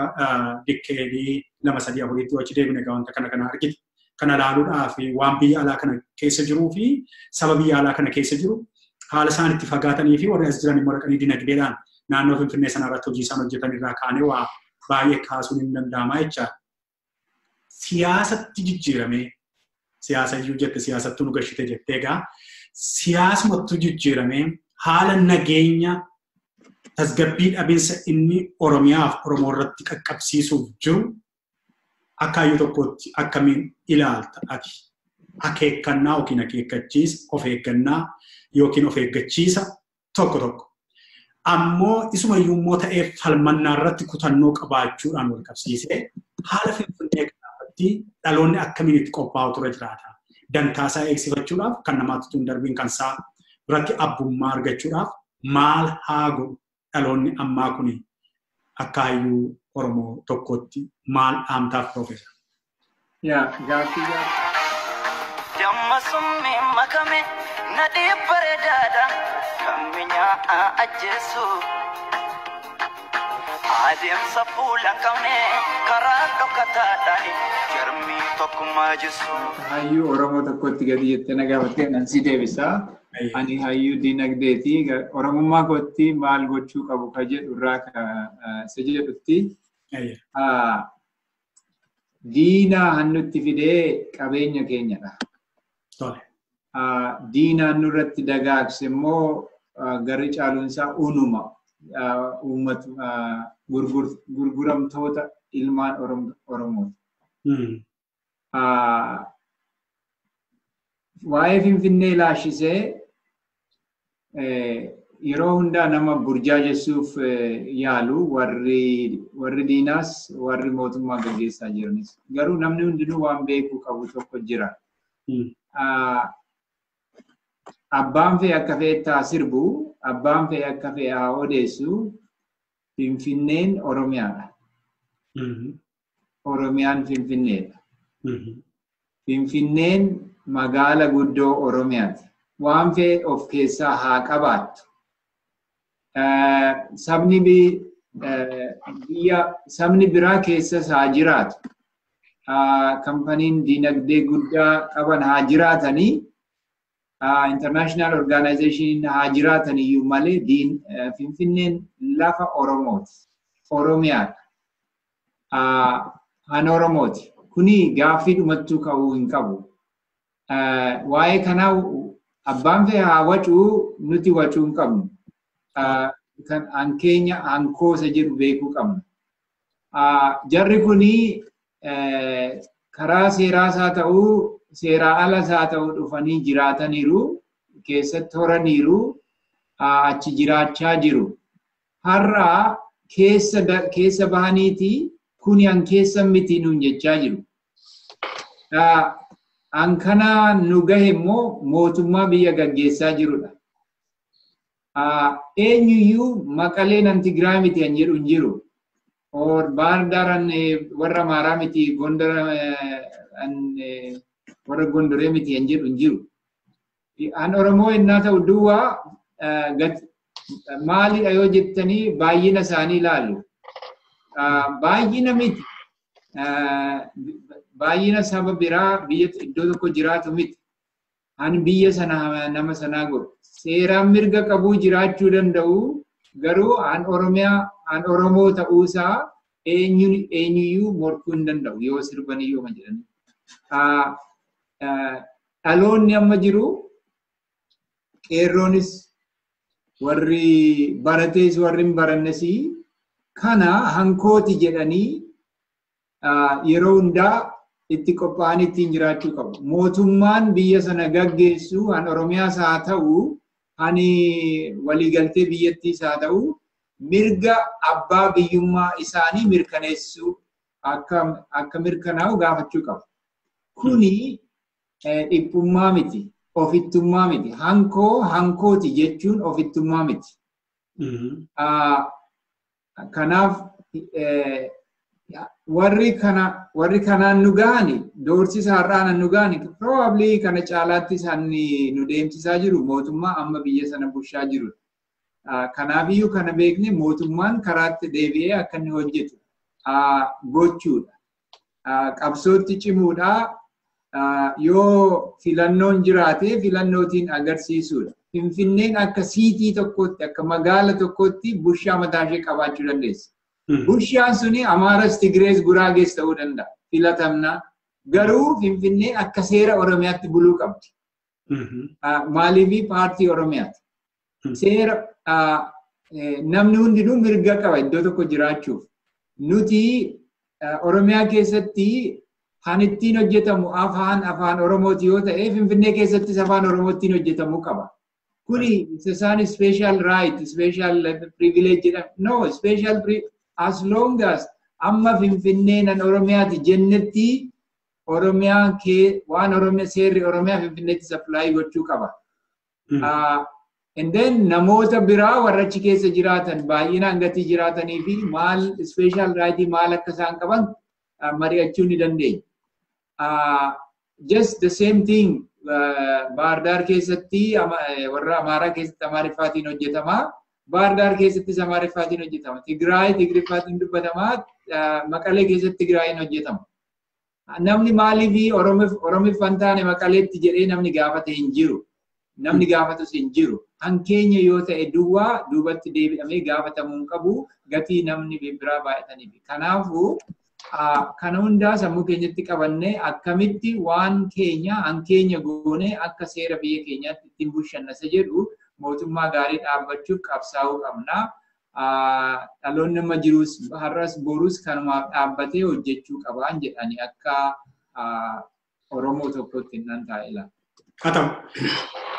dikkeedii 2 3 4tti achi deebine egaa wanta kana kana argite. Kana ilaaluudhaaf waan biyya alaa kana keessa jiruu fi saba biyya alaa kana keessa jiru haala isaan itti fagaatanii fi warri as jiran immoo dhaqanii dinagdeedhaan naannoo Finfinnee sana irratti hojii isaan hojjetan irraa kaanee waa baay'ee kaasuun hin danda'ama jechaadha. Siyaasatti jijjiiramee siyaasa iyyuu jette siyaasattuu nu gashite jettee egaa siyaasumattuu jijjiiramee haala nageenya tasgabbii dhabinsa inni Oromiyaaf Oromoo irratti qaqqabsiisuuf jiru akka hayyuu tokkootti akkamiin ilaalta ati? Akeekkannaa yookiin akeekkachiisa, of eeggannaa yookiin of eeggachiisa tokko tokko. Ammoo isumayyuu immoo ta'ee falmannaa irratti kutannoo qabaachuudhaan wal qabsiisee haala Finfinnee kanarratti dhaloonni akkamiin itti qophaa'u ture jiraata. Dantaa isaa eegsifachuudhaaf kan namaatti tun darbiin kan isaa irratti abbummaa argachuudhaaf maal haa godhu dhaloonni ammaa kuni akka hayyuu Oromoo tokkotti maal dhaamtaaf Piroofeesar? Yaa gaaffii gaaffii. Damma summii makame nadhii bareedaadha kan minyaa'aa ajjeesu. Adeemsa fuula hin qabne karaa dhokataadhaan jarmii tokkummaa jisu. Hayyuu Oromoo tokkotti gadi jettee na gaafattee nan si deebisa. Ani hayyuu dinagdeeti. Oromummaa kootti maal gochuu qabu ka jedhu irraa isa jedhutti. Diina hannutti fidee qabeenya keenyadha. Diina hannurratti dagaagse immoo garri caaluunsaa unuma uummata gurguramtoota ilmaan Oromooti. Waa'ee Finfinnee ilaashisee yeroo hundaa nama burjaajessuuf yaalu warri diinaas warri mootummaa gaggeessaa jiranis. Garuu namni hundinuu waan beekuu qabu tokko jira. Abbaan fe'e akka fe'etti haa sirbu, abbaan fe'e akka fe'e haa odeessu, Finfinneen Oromiyaadha. Oromiyaan Finfinneedha. Finfinneen magaala guddoo Oromiyaati. Waan fe'e of keessaa haa qabaattu. Sabni biraa keessas haa jiraatu. Kampaniin dinagdee guddaa qaban haa jiraatanii, international organization haa jiraatan iyyuu malee Finfinneen lafa Oromooti. Oromiyaadha. Han Oromooti. Kuni gaaffii dhumattuu ka'uu hin qabu. Waa'ee kanaa abbaan fe'e haa wacuu nuti wacuu hin qabnu. Kan an keenya an koosa jedhu beekuu qabna. Jarri kuni karaa seeraas haa ta'uu seeraa alas haa ta'uu dhufanii jiraataniiru, keessatti horaniiru, achi jiraachaa jiru. Har'a keessa bahaniiti kuni an keessa miti nuun jechaa jiru. An kana nu gahe immoo mootummaa biyya gaggeessaa jirudha. Eenyuyyuu Maqaleen an Tigraay miti an jedhu hin jiru. Or Bahar Dar an warra Amaaraa miti, Gondar an warra Gondoree miti an jedhu hin jiru. An Oromoo innaa ta'u duwwaa maalidha yoo jettanii baay'ina isaanii ilaalu. Baay'ina miti. Baay'ina saba biraa biyya iddoo tokko jiraatu miti. Ani biyya sana nama sanaa godhu. Seeraan mirga qabuu jiraachuu danda'u garuu an Oromiyaa an Oromoo ta'uusaa eenyuyyuu morkuu hin danda'u yoo sirbanii yooma jedhan. Dhaloonni amma jiru qeerroonis warri baratees warri hin barannes kana hankooti jedhanii yeroo hundaa itti qophaa'anii ittiin jiraachuu qabu. Mootummaan biyya sana gaggeessu an Oromiyaas haa ta'u ani waliigaltee biyyattiis haa ta'u mirga abbaa biyyummaa isaanii mirkaneessuu akka mirkanaa'u gaafachuu qabu. Kuni dhiphummaa miti, ofittummaa miti. Hankoo hankooti jechuun ofittummaa miti. Kanaaf warri kanaan nu gahani doorsisa har'aan nu gahani probably kana caalaatti isaan nu deemsisaa jiru mootummaa amma biyya sana bulchaa jiru. Kanaafiyyuu kana beekne mootummaan karaatti deebi'ee akka inni hojjetu gochuudha. Qabsootti cimuudha. Yoo filannoon jiraate filannootiin agarsiisuudha. Finfinneen akka siitii tokkotti akka magaala tokkotti bushaa mataa ishee qabaachuu dandeessi. Bushaan suni Amaaras, Tigirees, Guraagees ta'uu danda'a. Filatamna. Garuu Finfinneen akka seera Oromiyaatti buluu qabdi. Maaliif paartii Oromiyaati. Seera namni hundinuu mirga qaba iddoo tokko jiraachuuf. Nuti Oromiyaa keessatti kan ittiin hojjetamu afaan Oromooti yoo ta'e Finfinnee keessattis afaan Oromootiin hojjetamuu qaba. Kuni isaan special right, special privilege jedhama. No, special as long as amma Finfinnee nan Oromiyaati jennetti Oromiyaan kee waan Oromiyaa seerri Oromiyaa Finfinneetti supply gochuu qaba. And then namoota biraa warra achi keessa jiraatan baay'inaan gatii jiraatanii fi maal special right maal akka isaan qaban mari'achuu ni dandeenya. Just the same thing Bahar Dar keessatti warra Amaaraa keessatti Amaariffaatiin hojjetama. Bahar Dar keessattis Amaariffaatiin hojjetama. Tigraay Tigriffaatiin dubbatama. Maqalee keessatti Tigraayin hojjetama. Namni maaliif Oromiffaan taane Maqaleetti jedhee namni gaafate hin jiru. Namni gaafatus hin jiru. Hankeenya yoo ta'e duwwaa duubatti deebi'amee gaafatamuu hin qabu gatii namni biraa baay'ataniif. Kanaafuu kana hundaa sammuu keenyatti qabannee akkamitti waan keenya hankeenya goonee akka seera biyya keenyaatti ittiin bulchanna jedhu mootummaa gaarii dhaabbachuuf qabsaa'uu qabna. Dhaloonni amma jirus har'as borus kanumaaf dhaabbatee hojjechuu qabaan jedhani akka Oromoo tokkotti nan taa'e ilaala. Haa ta'u.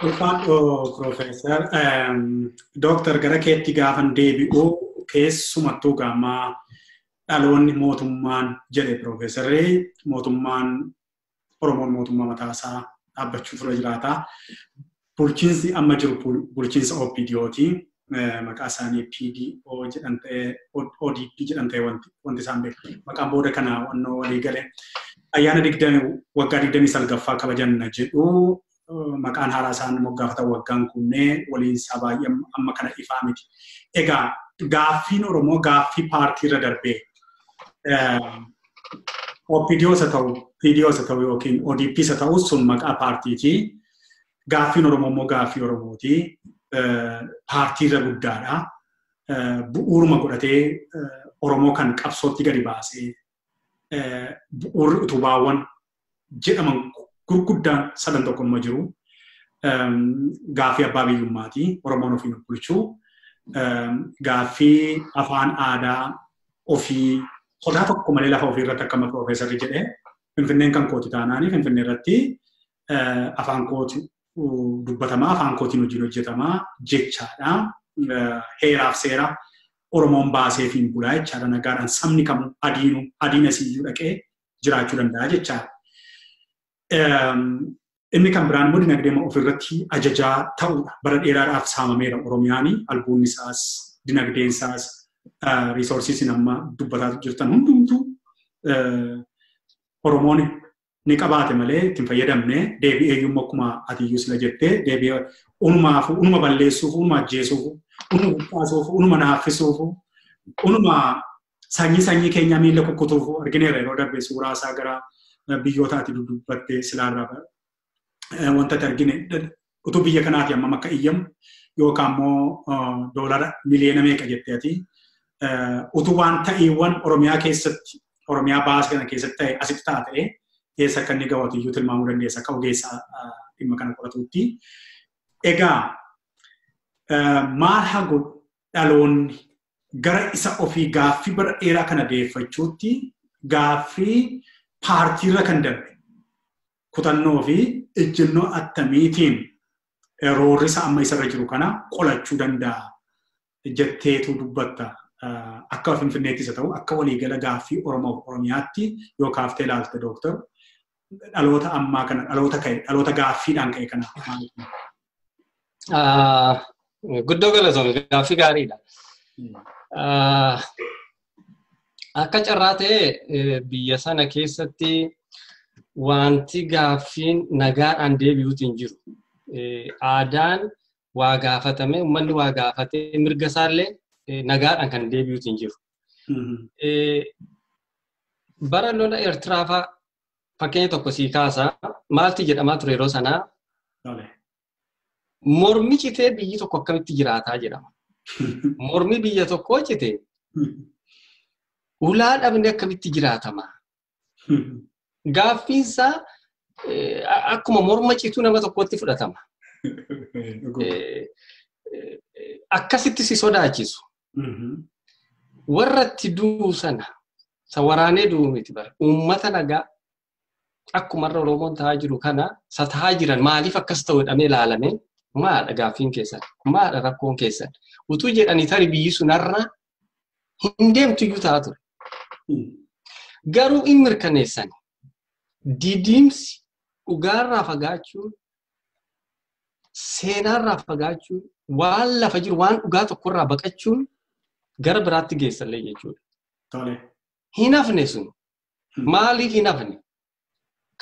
Ulfaadhoo Piroofeesar Dooktar gara keetti gaafan deebi'u keessumattuu gaamaa dhaloonni mootummaan jedhe Piroofeesarri mootummaan Oromoon mootummaa mataasaa dhaabbachuu tura jiraata. Bulchiinsi amma jiru bulchiinsa OPDOti. Maqaa isaanii PDO jedhan ta'ee ODP jedhan ta'ee wanti isaan beeku. Maqaan booda kana wannoo walii gale. Ayyaana waggaa 29ffaa kabajanna jedhu maqaan haaraa isaan moggaafatan waggaan kunneen waliinsaa baay'ee amma kana ifaa miti. Egaa gaaffiin Oromoo gaaffii paartii irra darbee OPDOs haa ta'u, PDOs haa ta'u yookiin ODPs haa ta'u sun maqaa paartiiti. Gaaffiin Oromoo immoo gaaffii Oromooti. Paartii irra guddaadha. Bu'uuruma godhatee Oromoo kan qabsootti gadi baasee bu'uurri utubaawwan jedhaman gurguddaan sadan tokko immoo jiru. Gaaffii abbaa biyyummaati. Oromoon ofiin of bulchuu. Gaaffii afaan aadaa ofii sodaa tokko malee lafa ofii irratti akkama Piroofeesarri jedhee Finfinneen kan kooti taanaanii Finfinnee irratti afaan kooti dubbatamaa afaan kootiin hojiin hojjetamaa jechaadha. Heeraaf seera Oromoon baasee fi bulaa jechaadha. Nagaadhaan sabni kamuu adiinu adiin asiyyuu dhaqee jiraachuu danda'a jechaadha. Inni kan biraan immoo dinagdee ofirratti ajajaa ta'uudha. Bara dheeraadhaaf saamameera Oromiyaani. Albuunni isaas, dinagdeen isaas, riisoorsiisin amma dubbataa jirtan hundumtuu Oromoon ni qabaate malee ittiin fayyadamne deebi'ee iyyuu akkuma ati iyyuu sila jettee deebi'ee unumaaf unuma balleessuuf, unuma ajjeesuuf, unuma buqqaasuuf, unuma naaffisuuf, unuma sanyii sanyii keenya miila kukkutuuf argineera yeroo darbe suuraa isaa gara Biyyoota ati dubbattee silaarraa wanta ati argine utuu biyya kanaati hammam akka iyyamu yookaan immoo doolara miliyoona meeqa jettee ati utuu waan ta'iiwwan Oromiyaa keessatti Oromiyaa baase kana keessatti ta'e asitti ta'a ta'e eessa akka inni gawatu iyyuu tilmaamuu dandeessa akka ogeessa dhimma kana qoratutti. Egaa maal haa godhu dhaloonni gara isa ofii gaaffii bara dheeraa kana deeffachuutti gaaffii paartiirra kan darbe kutannoo fi ejjennoo attamiitiin roorrisa amma isarra jiru kana qolachuu danda'a jetteetu dubbatta. Akka Finfinneettis haa ta'u akka waliigala gaaffii Oromoo Oromiyaatti yoo kaaftee ilaalte dooktar dhaloota ammaa kana dhaloota ka'e dhaloota gaaffiidhaan ka'e kana maal? Guddoo galatoomii gaaffii gaariidha. Akka carraa ta'e biyya sana keessatti wanti gaaffiin nagaadhaan deebi'uutu hin jiru. Aadaan waa gaafatame uummanni waa gaafatee mirga isaallee nagaadhaan kan deebi'uutu hin jiru. Bara lola Eertiraa fa'aa fakkeenya tokko sii kaasaa maalti jedhamaa ture yeroo sanaa? Mormi citee biyyi tokko akkamitti jiraataa jedhama. Mormi biyya tokkoo citee ulaa dhabne akkamitti jiraatama? Gaaffiinsaa akkuma morma cituu nama tokkotti fudhatama. Akkasitti si sodaachisu. Warra itti du'u sana isa waraanee du'u miti bara. Uummata nagaa akkumarra Oromoon ta'aa jiru kana isa ta'aa jiran maaliif akkas ta'u jedhamee ilaalame maadha gaaffiin keessan maadha rakkoon keessan utuu jedhanii tarii biyyi sunarra hin deemtu iyyuu ta'aa ture. Garuu in mirkaneessan didiimsi dhugaarraa fagaachuun seenaarraa fagaachuun waan lafa jiru waan dhugaa tokkorraa baqachuun gara biraatti geessallee jechuudha. Hin hafne sun maaliif hin hafne?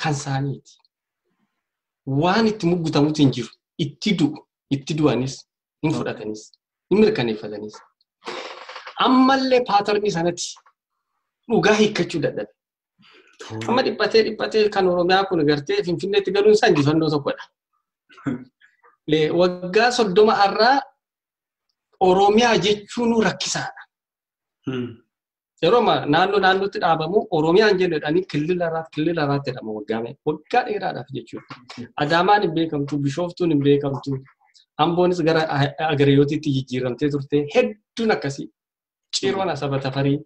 Kan isaaniiti. Waan itti muggutamutu hin jiru. Itti du'u, itti du'anis, hin fudhatanis, hin mirkaneeffatanis. Ammallee paatarnii sanatti dhugaa hiikkachuu dadhabe. Amma dhiphatee dhiphatee kan Oromiyaa kun gartee Finfinneetti galuun isaa injifannoo tokkodha. Waggaa 30 har'aa Oromiyaa jechuun rakkisaadha. Yeroo naannoo naannootti dhaabamu Oromiyaan jennu jedhanii kilila irraatti jedhama waggaa dheeraadhaaf jechuudha. Adaamaan hin beekamtu, Bishooftuun hin beekamtu, Amboonis gara Agariyootiitti jijjiiramtee turte hedduun akkasii. Ciroon Asaba Tafarii.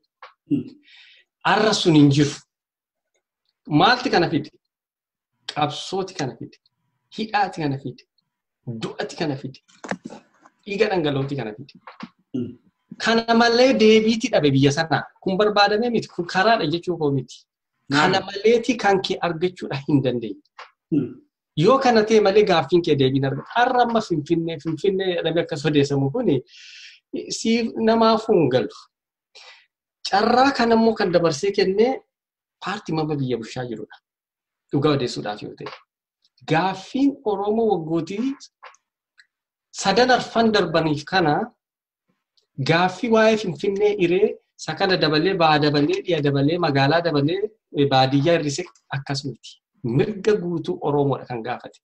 Har'a sun hin jiru. Maalti kana fide? Qabsooti kana fide. Hidhaati kana fide. Du'ati kana fide. Dhiiga dhangala'ooti kana fide. Kana malee deebiitti dhabe biyya sanaa. Kun barbaadamee miti. Kun karaadha jechuu koo miti. Kana maleeti kan kee argachuudha hin dandeenye. Yoo kana ta'e malee gaaffiin kee deebiin argata. Har'a amma Finfinnee Finfinnee jedhamee akkas odeessamu kuni siif namaafuu hin galu. Carraa kana immoo kan dabarsee kennee paartii mama biyya bulchaa jirudha. Dhugaa odeessuudhaaf yoo ta'e. Gaaffiin Oromoo waggootii sadan arfan darbaniif kana gaaffii waa'ee Finfinnee hiree isa kana dabalee ba'aa dabalee dhiya dabalee magaalaa dabalee baadiyyaa hir'isee akkas miti. Mirga guutuu Oromoodha kan gaafate.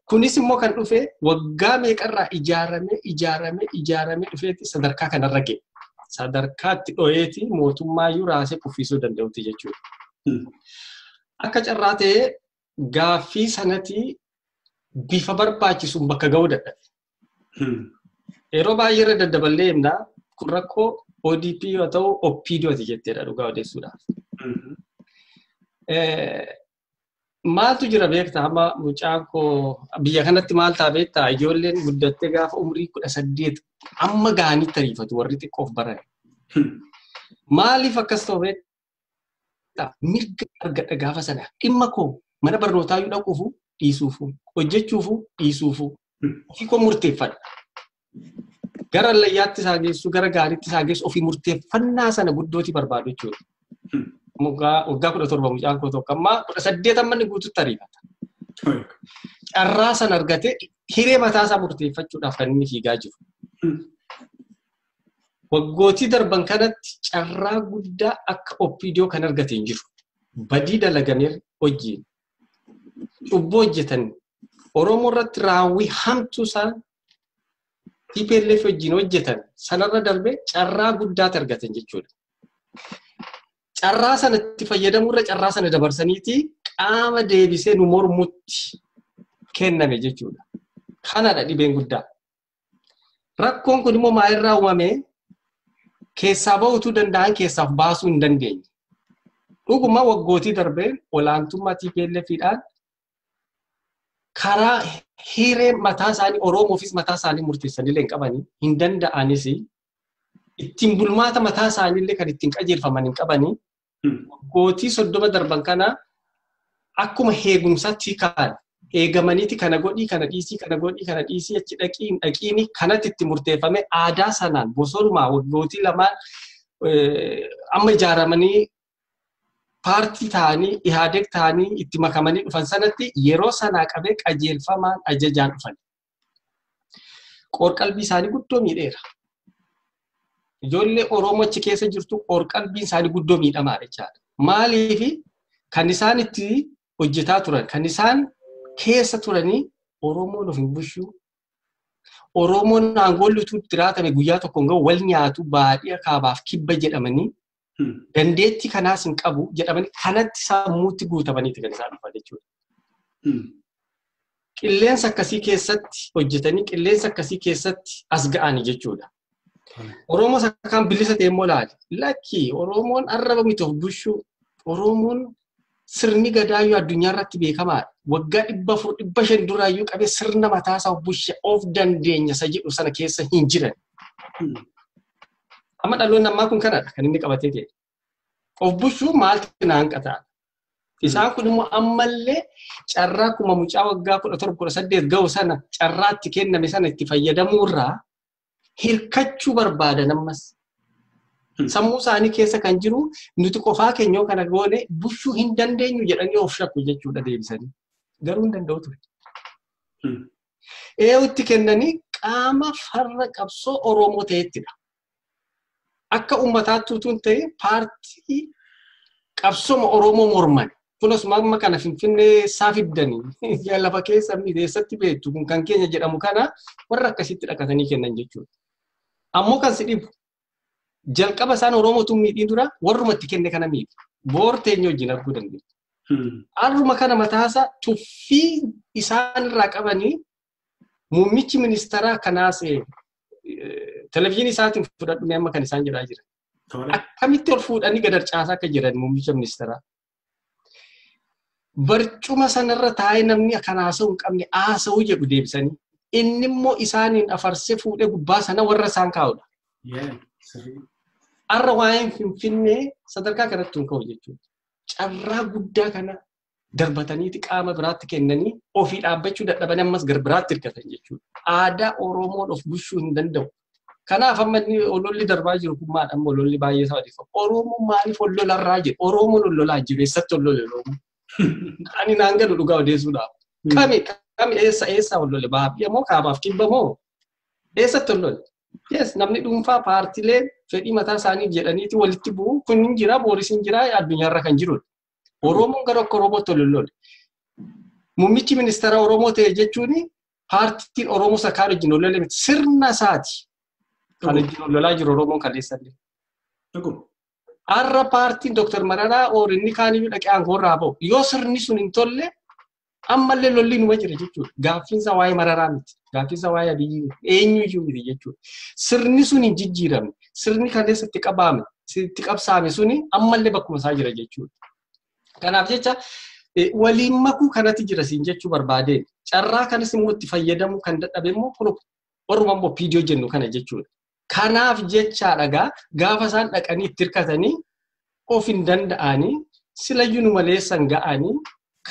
Kunis immoo kan dhufe waggaa meeqarraa ijaaramee ijaaramee ijaaramee dhufeeti sadarkaa kanarra ga'e. Sadarkaatti dho'eeti mootummaayyuu raasee kuffisuu danda'utti jechuudha. Akka carraa ta'ee gaaffii sanatti bifa barbaachisuun bakka ga'uu dadhabe. Yeroo baay'ee irra daddaballee himna kun rakkoo ODP yoo ta'u OPDOti jetteedha dhugaa odeessuudhaaf. Maaltu jira beektaa amma mucaan koo biyya kanatti maal ta'a beektaa ijoolleen guddattee gaafa umrii 18 amma ga'anitti ariifatu warri xiqqoof baran. Maaliif akkas ta'u beektaa mirga argadha gaafa sana dhimma koo mana barnootaa yoo dhaquufu dhiisuufu hojjechuufu dhiisuufu ofii koo murteeffadha. Gara allayyaatti isaa geessu gara gaariitti isaa geessu ofii murteeffannaa sana guddooti barbaadu jechuudha. Waggaa 17 mucaan koo tokko amma 18 amma inni guututti ariifata. Carraa sana argatee hiree mataa isaa murteeffachuudhaaf kan inni fiigaa jiru. Waggootii darban kanatti carraa guddaa akka OPDO kan argate hin jiru. Badii dalagamee wajjin cubbuu hojjetan Oromoo irratti raawwii hamtuu isaan TPLF wajjin hojjetan sanarra darbee carraa guddaatu argatan jechuudha. Carraa sanatti fayyadamuurra carraa sana dabarsaniiti qaama deebisee nu mormutti kenname jechuudha. Kanadha dhibeen guddaa. Rakkoon kun immoo maalirraa uumame keessaa bahuutu danda'an keessaaf baasuu hin dandeenye. Dhuguma waggootii darbee olaantummaa TPLFidhaan karaa hiree mataa isaanii Oromoofis mataa isaanii murteessanillee hin qabanii hin danda'anis ittiin bulmaata mataa isaaniillee kan ittiin qajeelfaman hin qabanii waggootii 30 darban kana akkuma eegumsaatti kaan eegamaniiti kana godhii kana dhiisii kana godhii kana dhiisii achi dhaqii hin dhaqiini kanatti itti murteeffame aadaa sanaan bosonumaa waggootii lamaan amma ijaaramanii paartii ta'anii Ihaadeg ta'anii itti makamanii dhufan sanatti yeroo sanaa qabee qajeelfamaan ajajaan dhufan. Qorqalbii isaanii guddoo miidheera. Ijoollee Oromoo achi keessa jirtu qorqalbiin isaanii guddoo miidhamaadha jechaadha. Maaliif kan isaan itti hojjetaa turan kan isaan keessa turanii Oromoon of hin bulchu. Oromoon aangoollitu jiraatame guyyaa tokkoon gahu wal nyaatu baadiyyaa kaabaaf kibba jedhamanii dandeettii kanaas hin qabu jedhamanii kanatti sammuutti guutamaniiti kan isaan dhufan jechuudha. Qilleensa akkasii keessatti hojjetanii qilleensa akkasii keessatti as ga'anii jechuudha. Oromoos akkaan bilisa ta'e immoo ilaali. Lakki Oromoon arraba miti of bulchuu Oromoon sirni gadaayyuu addunyaa irratti beekamaadha. Waggaa 400 500 duraayyuu qabee sirna mataasaa of bulche of dandeenya isa jedhu sana keessa hin jiran. Amma dhaloonni ammaa kun kanadha kan inni qabatee ta'e. Of bulchuu maaltu naan qataa? Isaan kun immoo ammallee carraa akkuma mucaa waggaa 17 18 ga'u sana carraatti kenname sana itti fayyadamuurraa hirkachuu barbaadan ammas. Sammuu isaanii keessa kan jiru nuti qofaa keenya kana goone bulchuu hin dandeenyu jedhanii of shakku jechuudha deebisanii. Garuu hin danda'u ture. Eewutti kennanii qaama farra qabsoo Oromoo ta'ettidha. Akka uummataatti utuu hin ta'in paartii qabsooma Oromoo morman. Kunis amma kana Finfinnee isaa fiddanii lafa keessa eessatti beektu kun kan keenya jedhamu kana warra akkasitti dhaqatanii kennan jechuudha. Ammoo kan si dhibu jalqaba isaan Oromootu miidhiin dura warruma itti kenne kana miidhu. Boor teenya wajjin arguu dandeenya. Har'uma kana mataasaa tuffii isaan irraa qabanii muummichi ministeeraa kanaas televizyiinii isaatiin fudhadhu amma kan isaan jedhaa jiran. Akkamitti ol fuudhanii gad harcaasaa akka jiran muummicha ministeeraa. Barcuma sanarra taa'ee namni kan haasa'u hin qabne haasa'uu jedhu deebisanii. Inni immoo isaaniin afarsee fuudhee gubbaa sana warra isaan kaa'udha. Har'a waa'een Finfinnee sadarkaa kanatti hin ka'u jechuudha. Carraa guddaa kana darbataniiti qaama biraatti kennanii ofii dhaabbachuu dadhabanii ammas gara biraatti hirkatan jechuudha. Aadaa Oromoon of bulchuu hin danda'u. Kanaaf amma inni ololli darbaa jiru kun maal amma ololli baay'ee isaa odeeffamu. Oromoon maaliif ololarraa jiru? Oromoon ololaa jiru eessatti olole Oromoon? Ani naan galu dhugaa odeessuudhaaf. Kami kami eessa eessa olole? Baabbiya moo kaabaaf kibba moo? Eessatti olole? Yes, namni dhuunfaa paartilee fedhii mataa isaaniif jedhaniiti walitti bu'u kun hin jira, booris hin jira, addunyaarra kan jirudha. Oromoon gara akka Oromootti ololole. Muummichi ministeera Oromoo ta'e jechuun paartiin Oromoo sakaan wajjin olole miti sirna isaati. Kan wajjin ololaa jiru Oromoon kaleessallee. Har'a paartiin Dr. Mararaa inni kaaniyyuu dhaqee aangoorraa ba'u. Yoo sirni sun hin tolle ammallee lolli numa jira jechuudha. Gaaffiinsa waa'ee Mararaa miti. Gaaffiinsa waa'ee Abiyyi eenyuyyuu miti jechuudha. Sirni sun hin jijjiiramne. Sirni kaleessa itti qabaame, itti qabsaame suni ammallee bakkuma isaa jira jechuudha. Kanaaf jecha waliin makuu kanatti jira siin jechuu barbaadeen. Carraa kanas immoo itti fayyadamuu kan dadhabe immoo kun warruma immoo piidiyoo jennu kana jechuudha. Kanaaf jecha dhagaa gaafa isaan dhaqanii itti hirkatanii of hin danda'anii silayyuu nu maleessan ga'anii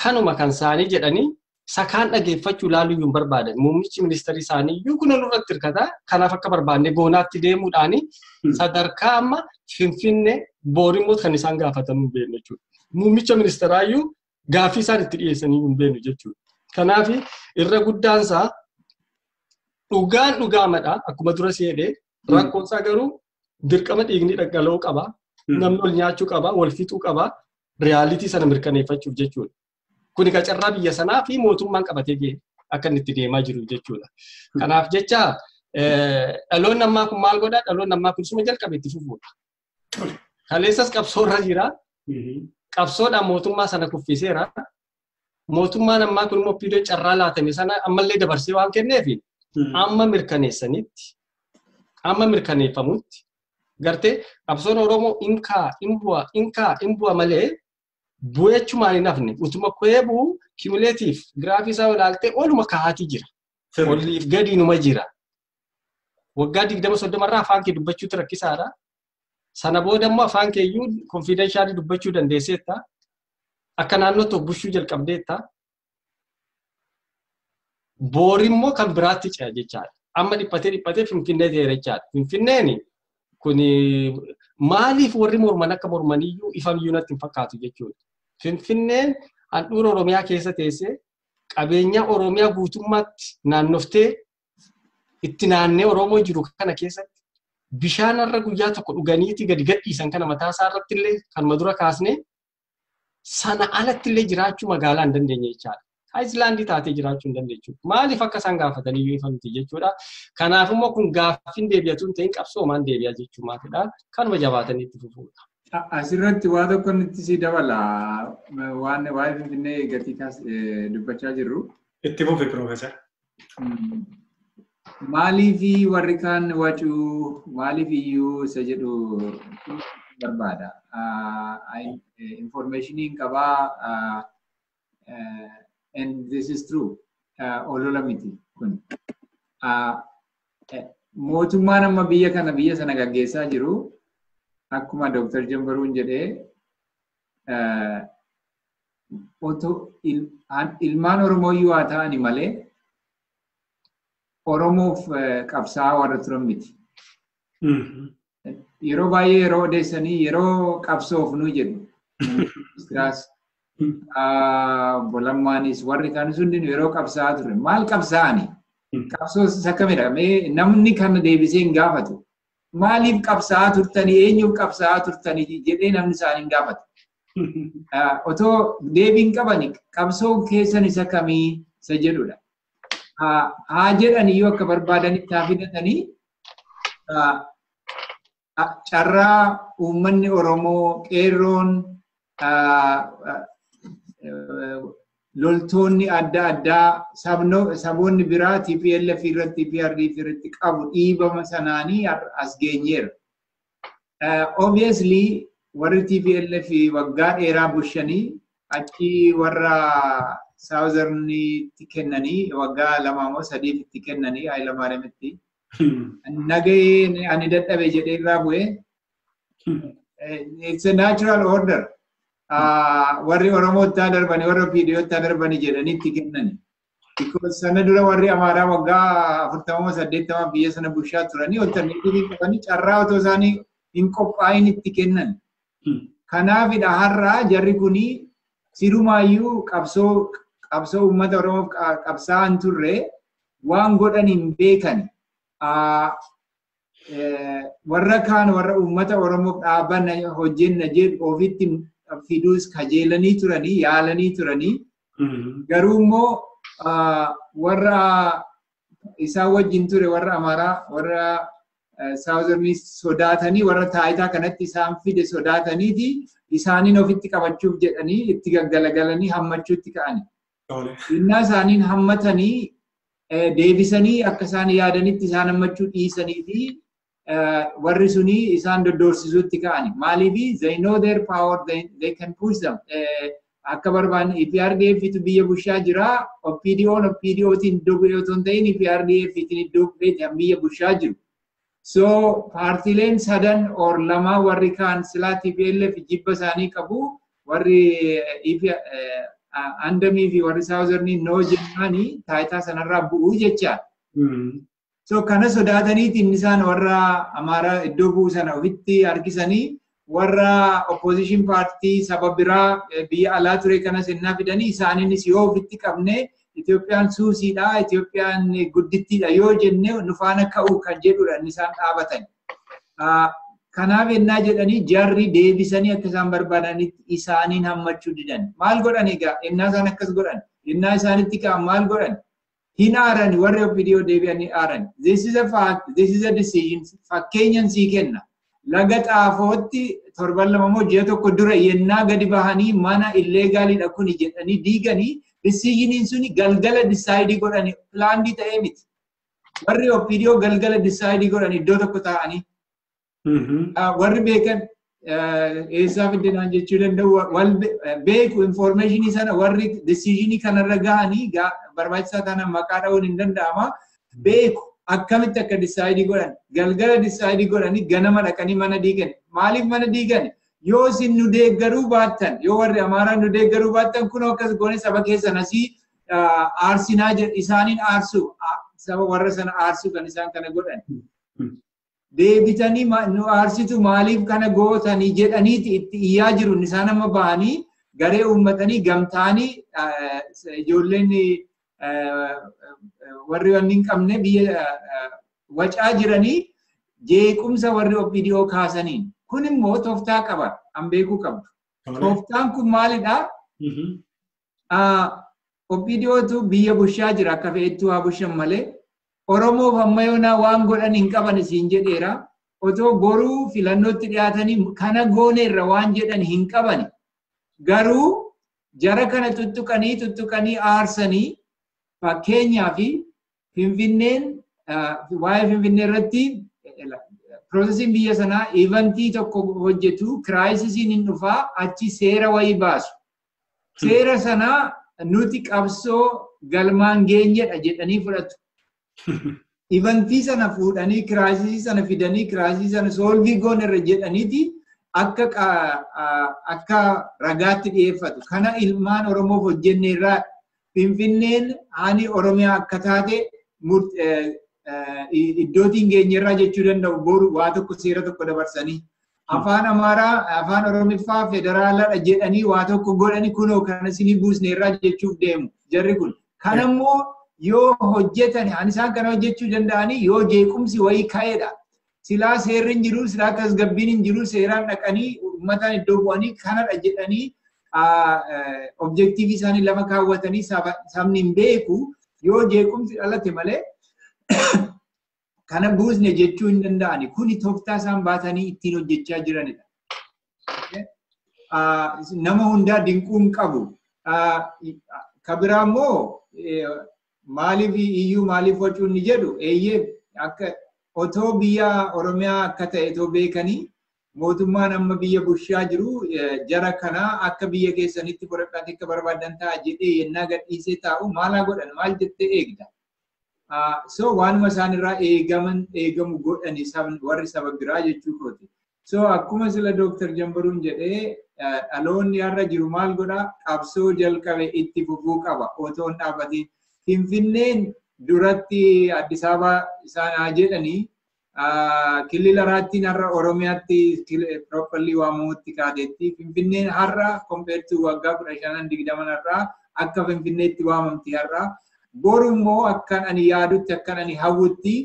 kanuma kan isaanii jedhanii sakaan dhageeffachuu ilaaluu hin barbaadan. Muummichi ministeerii isaanii iyyuu kun nurratti hirkata. Kanaaf akka barbaanne goonaatti deemuudhaani sadarkaa amma Finfinnee boorimmoo kan isaan gaafatan hin beeknu jechuudha. Muummicha ministeeraa iyyuu gaaffii isaan itti dhiyeessanii hin beeknu jechuudha. Kanaaf irra guddaan isaa dhugaan dhugaamadha akkuma dura seedhee rakkoon isaa garuu dirqama dhiigni dhangala'uu qaba. Namni ol nyaachuu qaba, wal fixuu qaba. Reality sana mirkaneeffachuuf jechuudha. Kuni carraa biyya sanaa fi mootummaan qabatee ga'e akka inni itti deemaa jiru jechuudha. Kanaaf jecha dhaloonni ammaa kun maal godhaa? Dhaloonni ammaa kun suma jalqabe itti fufuudha. Kaleessas qabsoorra jira. Qabsoodhaan mootummaa sana kuffiseera. Mootummaan ammaa kun immoo OPDOn carraa laatame sana ammallee dabarsee waan kenneef amma mirkaneessanitti, amma mirkaneeffamutti gartee qabsoon Oromoo inkaa in bu'a, inkaa in bu'a malee bu'eechumaan hin hafne. Utuma ka'ee bu'u cumulative giraafii isaa ilaaltee oluma ka'aatii jira. Oliif gadiinuma jira. Waggaa 20-30 irraa afaan kee dubbachuutu rakkisaadha. Sana booda immoo afaan kee iyyuu confidentially dubbachuu dandeesseetta. Akka naannootti of bushuu jalqabdeetta. Boori immoo kan biraatti ce'a jechaadha. Amma dhiphatee dhiphatee Finfinnee ta'eera jechaadha. Finfinneen kuni maaliif warri morman akka mormaniyyuu ifamiyyuu natti hin fakkaatu jechuudha. Finfinneen handhuura Oromiyaa keessa teessee qabeenya Oromiyaa guutummaatti naannoftee itti naannee Oromoo jiru kana keessatti bishaan irra guyyaa tokko dhuganiiti gadi gadhiisan kana mataa isaa irratti illee kanuma dura kaasnee sana alatti illee jiraachuu magaalaa hin dandeenye jechaadha. Island taatee jiraachuu hin dandeechu. Maaliif akka isaan gaafatanii iyyuu ifa miti jechuudha. Kanaaf immoo kun gaaffiin deebi'atu hin ta'in qabsoomaan deebi'a jechuumaafidha. Kanuma jabaatanii itti fufuudha. Asirratti waa tokko nutti si dabala. Waan waa'ee Finfinnee gatii dubbachaa jirru. Itti fufi, Piroofeesar. Maaliif warri kaan wacuu, maaliif iyyuu isa jedhu barbaada. Informationiin qabaa, and this is true. Olola miti kun. Mootummaan amma biyya kana biyya sana gaggeessaa jiru akkuma Dr. Jambaruun jedhee otoo ilmaan Oromoo iyyuu haa ta'ani malee Oromoof qabsaa'aa warra turan miti. Yeroo baay'ee yeroo odeessanii yeroo qabsoofnu jedhu. Ministiraas obbo Lammaanis warri kaan hundinuu yeroo qabsaa'aa ture. Maal qabsaa'ani? Qabsoo isa kamidha? Mee namni kana deebisee hin gaafatu. Maaliif qabsaa'aa turtanii, eenyuuf qabsaa'aa turtanii jedhee namni isaanii hin gaafatu. Otoo deebiin qabani qabsoo keessan isa kamii isa jedhudha. Haa jedhan iyyuu akka barbaadanitti haa fidatanii, carraa uummanni Oromoo, qeerroon, loltoonni adda addaa, saboonni biraa TPLF irratti, PRDF irratti qabu dhiibama sanaanii as geenyeera. Obviously warri TPLF waggaa dheeraa bushanii achi warra Southernitti kennanii waggaa 2 moo 3f itti kennanii Hayilamaariyaamitti. Nagahee ani dadhabe jedhee irraa bu'ee. It's a natural order. Warri Oromootti haa darbanii, warri OPDOtti haa darbanii jedhanii itti kennani. Because sana dura warri Amaaraa waggaa 40 80 biyya sana bulchaa turanii alternative qabanii carraa otoo isaanii hin qophaa'in itti kennan. Kanaafidha har'a jarri kuni sirumaayyuu qabsoo uummata Oromoof qabsaa'an turre, waan godhan hin beekan. Warra kaan warra uummata Oromoof dhaabbanna hojjenna jedhu ofitti fiduus kajeelanii turanii, yaalanii turanii, garuu immoo warra isaan wajjin ture, warra Amaaraa, warra Southernii sodaatanii, warra taayitaa kanatti isaan fide sodaataniiti isaaniin ofitti qabachuuf jedhanii itti gaggalagalanii hammachuutti ka'ani. Innaa isaaniin hammatanii deebisanii akka isaan yaadanitti isaan hammachuu dhiisanii fi warri suni isaan doddoorsisuutti ka'ani. Maaliifi they know their power, they can push them. Akka barbaanne EPRDF biyya bulchaa jira. OPDO'n OPDOtiin iddoo bu'ee otoo hin ta'in EPRDF iddoo bu'ee biyya bulchaa jiru. So paartiileen sadan or lama warri kaan silaa TPLF jibba isaanii qabu, warri Andamii fi warri Southernii no jennaani taayitaa sanarraa bu'uu jecha. So kana sodaataniiti inni isaan warra Amaaraa iddoo bu'u sana ofitti harkisanii warra opposition party saba biraa biyya alaa ture kanas ennaa fidanii isaaniinis yoo ofitti qabne Itoophiyaan suusiidha, Itoophiyaan guddittiidha yoo jenne nu faana ka'u kan jedhudha inni isaan dhaabatan. Kanaaf ennaa jedhanii jarri deebisanii akka isaan barbaadanitti isaaniin hammachuu didan. Maal godhan egaa ennaa isaan akkas godhan? Ennaa isaanitti ka'an maal godhan? Hin aaran warri OPDO deebi'anii aaran. This is a fact, this is a decision. Fakkeenyan sii kenna. Laga Xaafootti torban 2 moo ji'a 1 dura yennaa gadi bahanii mana illegaalidha kuni jedhanii diiganii decisioniin suni galgala decide godhani planned ta'ee miti. Warri OPDO galgala decide godhani iddoo tokko taa'anii. Warri beekan eessaa fidinaan jechuu danda'u wal beeku informationii sana warri decisionii kanarra gahanii barbaachisaa taanaan maqaa dha'uun hin danda'ama. Beeku akkamitti akka decide godhan galgala decide godhanii ganama dhaqanii mana diigan. Maaliif mana diigan? Yoo isin nu deeggaruu baattan, yoo warri Amaaraa nu deeggaruu baattan kunoo akkas goone saba keessan asii aarsinaa jedhu isaaniin aarsuu saba warra sana aarsuu kan isaan kana godhan. Deebitanii nu aarsitu maaliif kana gootanii jedhaniiti itti iyyaa jiru. Isaan amma bahanii garee uummatanii gamtaanii ijoolleen warri wanni hin qabne biyya wacaa jiranii jeequmsa warri OPDO kaasaniin. Kun immoo tooftaa qaba, an beekuu qabdu. Tooftaan kun maalidhaa? OPDOtu biyya bushaa jira akka fe'ettuu haa bushan malee. Oromoof amma yoonaa waan godhan hin qaban isiin jedheera. Otoo boruu filannootti dhiyaatanii kana gooneerra waan jedhan hin qaban. Garuu jara kana tuttuqanii aarsanii fakkeenyaa fi Finfinneen waa'ee Finfinnee irratti piroosesiin biyya sanaa eventii tokko hojjetu kiraayisisiin hin dhufaa achi seera wayii baasu. Seera sanaa nuti qabsoo galmaan geenyedha jedhanii fudhatu. Eventii sana fuudhanii kiraayisisii sana fidanii kiraayisisii sana soolvii goonerra jedhaniiti akka ragaatti dhiyeeffatu. Kana ilmaan Oromoof hojjenneerraa Finfinneen ani Oromiyaa akka taate iddootiin geenyerraa jechuu danda'u boru waa tokko seera tokko dabarsanii. Afaan Amaaraa, afaan Oromiffaa federaaladha jedhanii waa tokko godhanii kunoo kana isinii buusneerraa jechuuf deemu jarri kun. Kanammoo yoo hojjetan ani isaan kana hojjechuu danda'anii yoo jeequmsi wayii ka'edha. Silaa seerri hin jiru, silaa tasgabbiin hin jiru, seeraan dhaqanii uummataan iddoo bu'anii kanadha jedhanii objektiivii isaanii lafa kaawwatanii sabni hin beeku yoo jeequmsi dhalate malee kana buusne jechuu hin danda'ani. Kuni tooftaa isaan baatanii ittiin hojjechaa jiranidha. Nama hundaa dinquu hin qabu. Kabiraa immoo maaliif iyyuu maaliif wacuun ni jedhu eeyyee akka otoo biyya Oromiyaa akka ta'e otoo beekanii mootummaan amma biyya bushaa jiru jara kanaa akka biyya keessanitti fudhadhaati akka barbaadan ta'a jedhee yennaa gadhiisee taa'u maalaa godhan maal jettee eegda. So waanuma isaan irraa eegamu godhani warri saba biraa jechuu kooti. So akkuma sila Dooktar Jambaruun jedhee dhaloonni har'a jiru maal godhaa qabsoo jalqabe itti fufuu qaba otoo hin dhaabbatiin. Finfinneen duratti Addis Ababa isaan haa jedhanii kilila raattiin har'a Oromiyaatti properly waamamutti kaateetti. Finfinneen har'a compared to waggaa 15 20 har'a akka Finfinneetti waamamti har'a. Boru immoo akkan ani yaadutti akkan ani hawwutti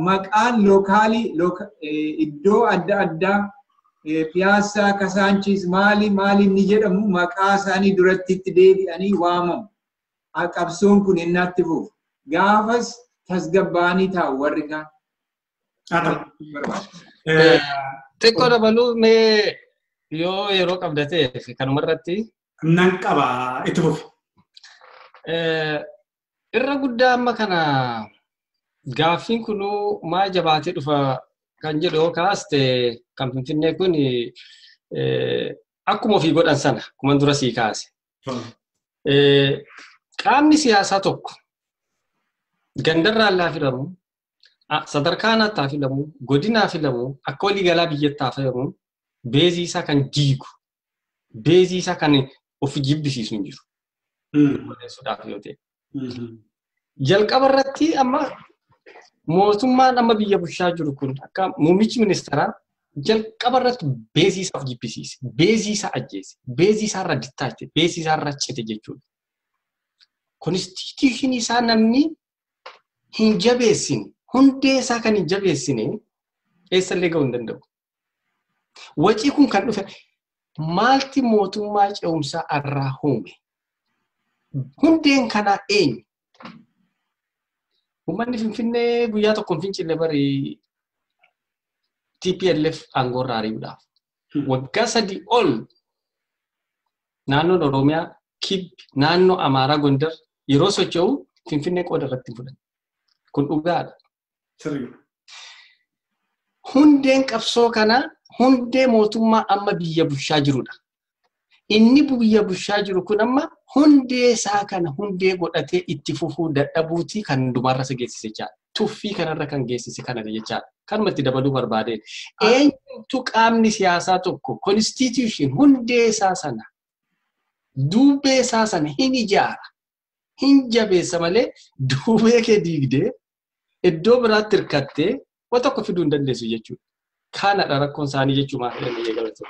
maqaan lookaalii iddoo adda addaa Piyaassaa, Kasaanchis maali maali inni jedhamu maqaa isaanii duratti itti deebi'anii waamamu. Qabsoon kun innaatti fufu. Gaafas tasgabbaa'anii taa'u warri kaan. Xiqqoo dabaluu mee yoo yeroo qabda ta'e kanumarratti. Nan qaba itti fufi. Irra guddaa amma kana gaaffiin kunuu maa jabaatee dhufa kan jedhu yoo kaaste kan Finfinnee kun akkuma ofii godhan sana akkuma dura sii kaase. Qaamni siyaasaa tokko gandarraa allaa filamu, sadarkaa aanaatti haa filamu, godinaa filamu, akka waliigalaa biyyatti haa filamu, beezii isaa kan diigu, beezii isaa kan of jibbisiisu hin jiru. Barreessuudhaaf yoo ta'e. Jalqaba irratti amma mootummaan amma biyya bulchaa jiru kun akka muummichi ministeeraa jalqaba irratti beezii isaa of jibbisiise, beezii isaa ajjeese, beezii isaa irra dittaachite, beezii isaa irra cite jechuudha. Konstituushinii isaa namni hin jabeessine, hundee isaa kan hin jabeessine eessallee ga'uu hin danda'u. Wacii kun kan dhufe maalti mootummaa ce'umsaa irraa uume? Hundeen kanaa eenyu? Uummanni Finfinnee guyyaa tokko hin fincille bari TPLF aangoorraa ari'uudhaaf. Waggaa 3 ol naannoon Oromiyaa kibbi naannoo Amaaraa Gondar yeroo socho'u Finfinnee qooda irratti hin fudhanne. Kun dhugaadha. Hundeen qabsoo kanaa hundee mootummaa amma biyya bulchaa jirudha. Inni biyya bulchaa jiru kun amma hundee isaa kana hundee godhatee itti fufuu dadhabuutii kan hundumarra isa geessise jechaadha. Tuffii kanarra kan geessise kanadha jechaadha. Kanuma itti dabaluu barbaadeen. Eenyutu qaamni siyaasaa tokko constitution hundee isaa sana duubee isaa sana hin ijaara. Hin jabeessa malee duubee kee diigdee iddoo biraatti hirkattee waan tokko fiduu hin dandeessu jechuudha. Kanadha rakkoon isaanii jechuudha maal jedhanii eegalatu.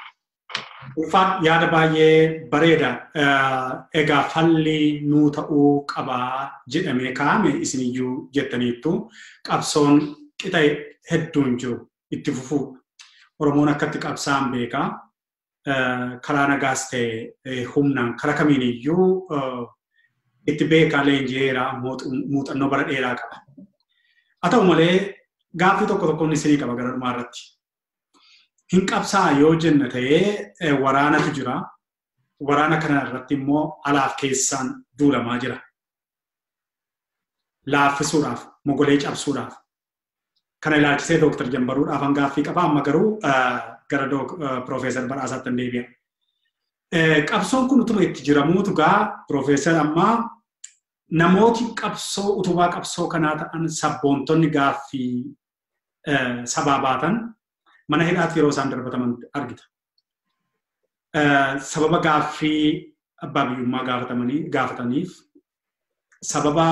Ulfaan yaada baay'ee bareeda. Egaa falli nuu ta'uu qabaa jedhamee kaa'ame isiniyyuu jettaniittu qabsoon qixa hedduun jiru itti fufuu. Oromoon akkatti qabsaan beekaa. Karaa nagaas ta'e humnaan karaa kamiiniyyuu itti beekaa leenji'eera muuxannoo bara dheeraa qaba. Haa ta'u malee gaaffii tokko tokkoon isinii qaba gara dhumaa irratti. Hin qabsaa yoo jenna ta'ee waraanatu jira. Waraana kana irratti immoo alaaf keessaan duulamaa jira. Laaffisuudhaaf, mogolee cabsuudhaaf. Kana ilaalchisee Dooktar Jambaruudhaaf gaaffii qaba. Amma garuu gara Piroofeesar Badhaasaatti hin deebi'a. Qabsoon kun utuma itti jiramuutu gaa Piroofeesar ammaa namooti qabsoo utubaa qabsoo kanaa ta'an sabboontonni gaaffii sabaa baatan mana hidhaatti yeroo isaan darbataman argita. Sababa gaaffii abbaa biyyummaa gaafataniif, sababa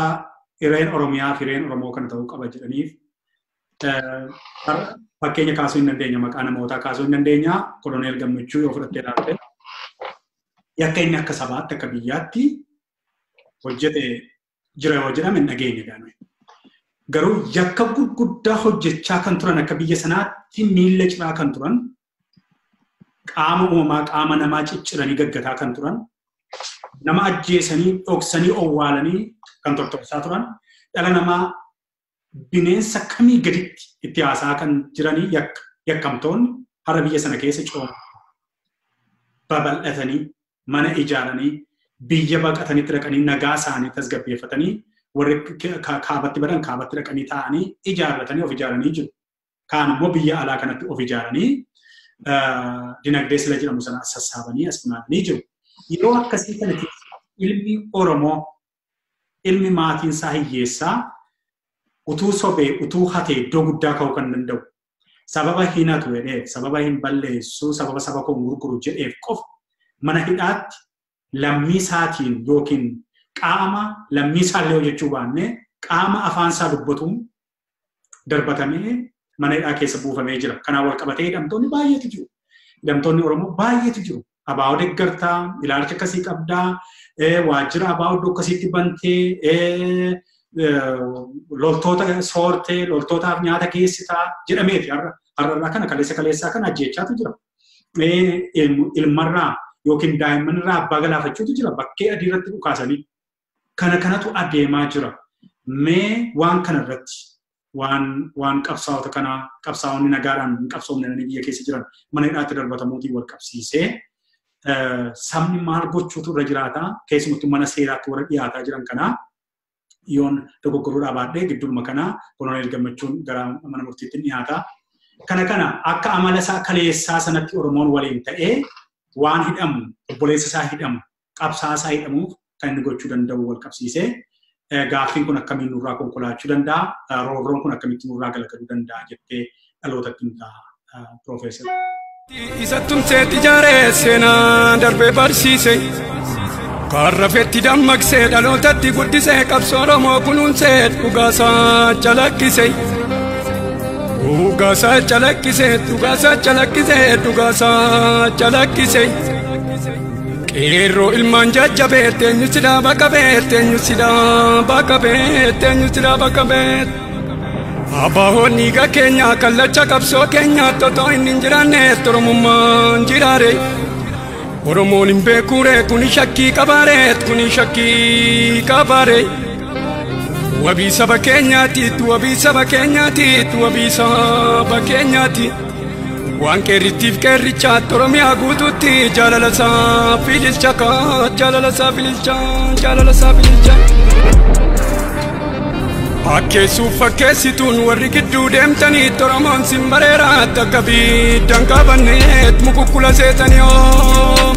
hireen Oromiyaa fi hireen Oromoo kana ta'uu qaba jedhaniif, fakkeenya kaasuu hin dandeenya, maqaa namootaa kaasuu hin dandeenya, Koloneel Gammachuu yoo fudhattee ilaalte, yakka inni akka sabaatti akka biyyaatti hojjete jira yoo jedhame hin dhageenye gaanuu. Garuu yakka gurguddaa hojjechaa kan turan akka biyya sanaatti miilla ciraa kan turan qaama uumamaa qaama namaa cicciranii gaggataa kan turan nama ajjeesanii dhoksanii owwaalanii kan tortorsaa turan dhala namaa bineensa kamii gaditti itti haasaa kan jiranii yakkamtoonni har'a biyya sana keessa cooma babal'atanii mana ijaaranii biyya baqatanitti dhaqanii nagaa isaanii tasgabbeeffatanii warri kaabatti badan kaabatti dhaqanii taa'anii ijaarratanii of ijaaranii jiru. Kaan immoo biyya alaa kanatti of ijaaranii dinagdee sila jedhamu sana sassaabanii as funaananii jiru. Yeroo akkasii kana keessa ilmi Oromoo ilmi maatiin isaa hiyyeessaa utuu sobee utuu hatee iddoo guddaa ka'uu kan danda'u. Sababa hin hatu jedheef, sababa hin balleessu, sababa saba koo gurguru jedheef qofa mana hidhaatti lammii isaatiin yookiin qaama lammii isaallee hojjechuu baannee qaama afaan isaa dubbatuun darbatamee mana hidhaa keessa buufamee jira. Kanaan wal qabatee hidhamtoonni baay'eetu jiru. Hidhamtoonni Oromoo baay'eetu jiru. Abaa'oo deeggartaa, ilaalcha akkasii qabdaa, waajjira abaa'oo iddoo akkasiitti bantee, loltoota soortee, loltootaaf nyaata geessitaa jedhameeti har'arraa kana kaleessa kaleessaa kana ajjeechaatu jira. Ilmarraa yookiin daa'immanirraa abbaa galaafachuutu jira bakkee adii irratti dhukaasanii. Kana kanatu adeemaa jira. Mee waan kana irratti waan qabsaa'ota kanaa qabsaa'onni nagaadhaan hin qabsoomne biyya keessa jiran mana hidhaatti darbatamuutiin wal qabsiisee sabni maal gochuutu irra jiraata keessumattuu mana seeraatti warra dhiyaataa jiran kanaa yoon dogoggoruudhaa baadhee gidduuma kanaa Koloneel Gammachuun gara mana murtiitti dhiyaata. Kana kana akka amala isaa kaleessaa sanatti Oromoon waliin ta'ee waan hidhamu obboleessa isaa hidhamu qabsaa isaa hidhamuuf kan inni gochuu danda'u wal qabsiisee gaaffiin kun akkamiin nurraa konkolaachuu danda'a roorroon kun akkamitti nurraa galagaluu danda'a jettee dhalootatti himtaa Piroofeesar. Isa tumseetti ijaaree seenaa darbee barsiise. Karrafetti dammaqsee dhalootatti guddisee qabsoo Oromoo kunuunsee dhugaasaa calaqqise. Dhugaasaa calaqqise dhugaasaa calaqqise dhugaasaa calaqqise. Qeerroo ilmaan jajjabee teenyu si dhaaba qabee teenyu si dhaaba qabee teenyu si dhaaba qabee. Abaahoon dhiiga keenya kallacha qabsoo keenya totoo inni hin jiraanne Oromummaan jiraare. Oromoon hin beekuure kuni shakkii qabaare kuni shakkii qabaare. Wabii saba keenyaatiit, wabii saba keenyaatiit, wabii saba keenyaati. Waan qeerrittiif qeerrichaatti Oromiyaa guutuutti jaalala isaa fililcha jaalala isaa fililcha jaalala isaa fililcha. Akkeessuuf fakkeessituun warri gidduu deemtanii Oromoon sin bareeraatti akka biiddan qabanneet mukukkula seetanii oo.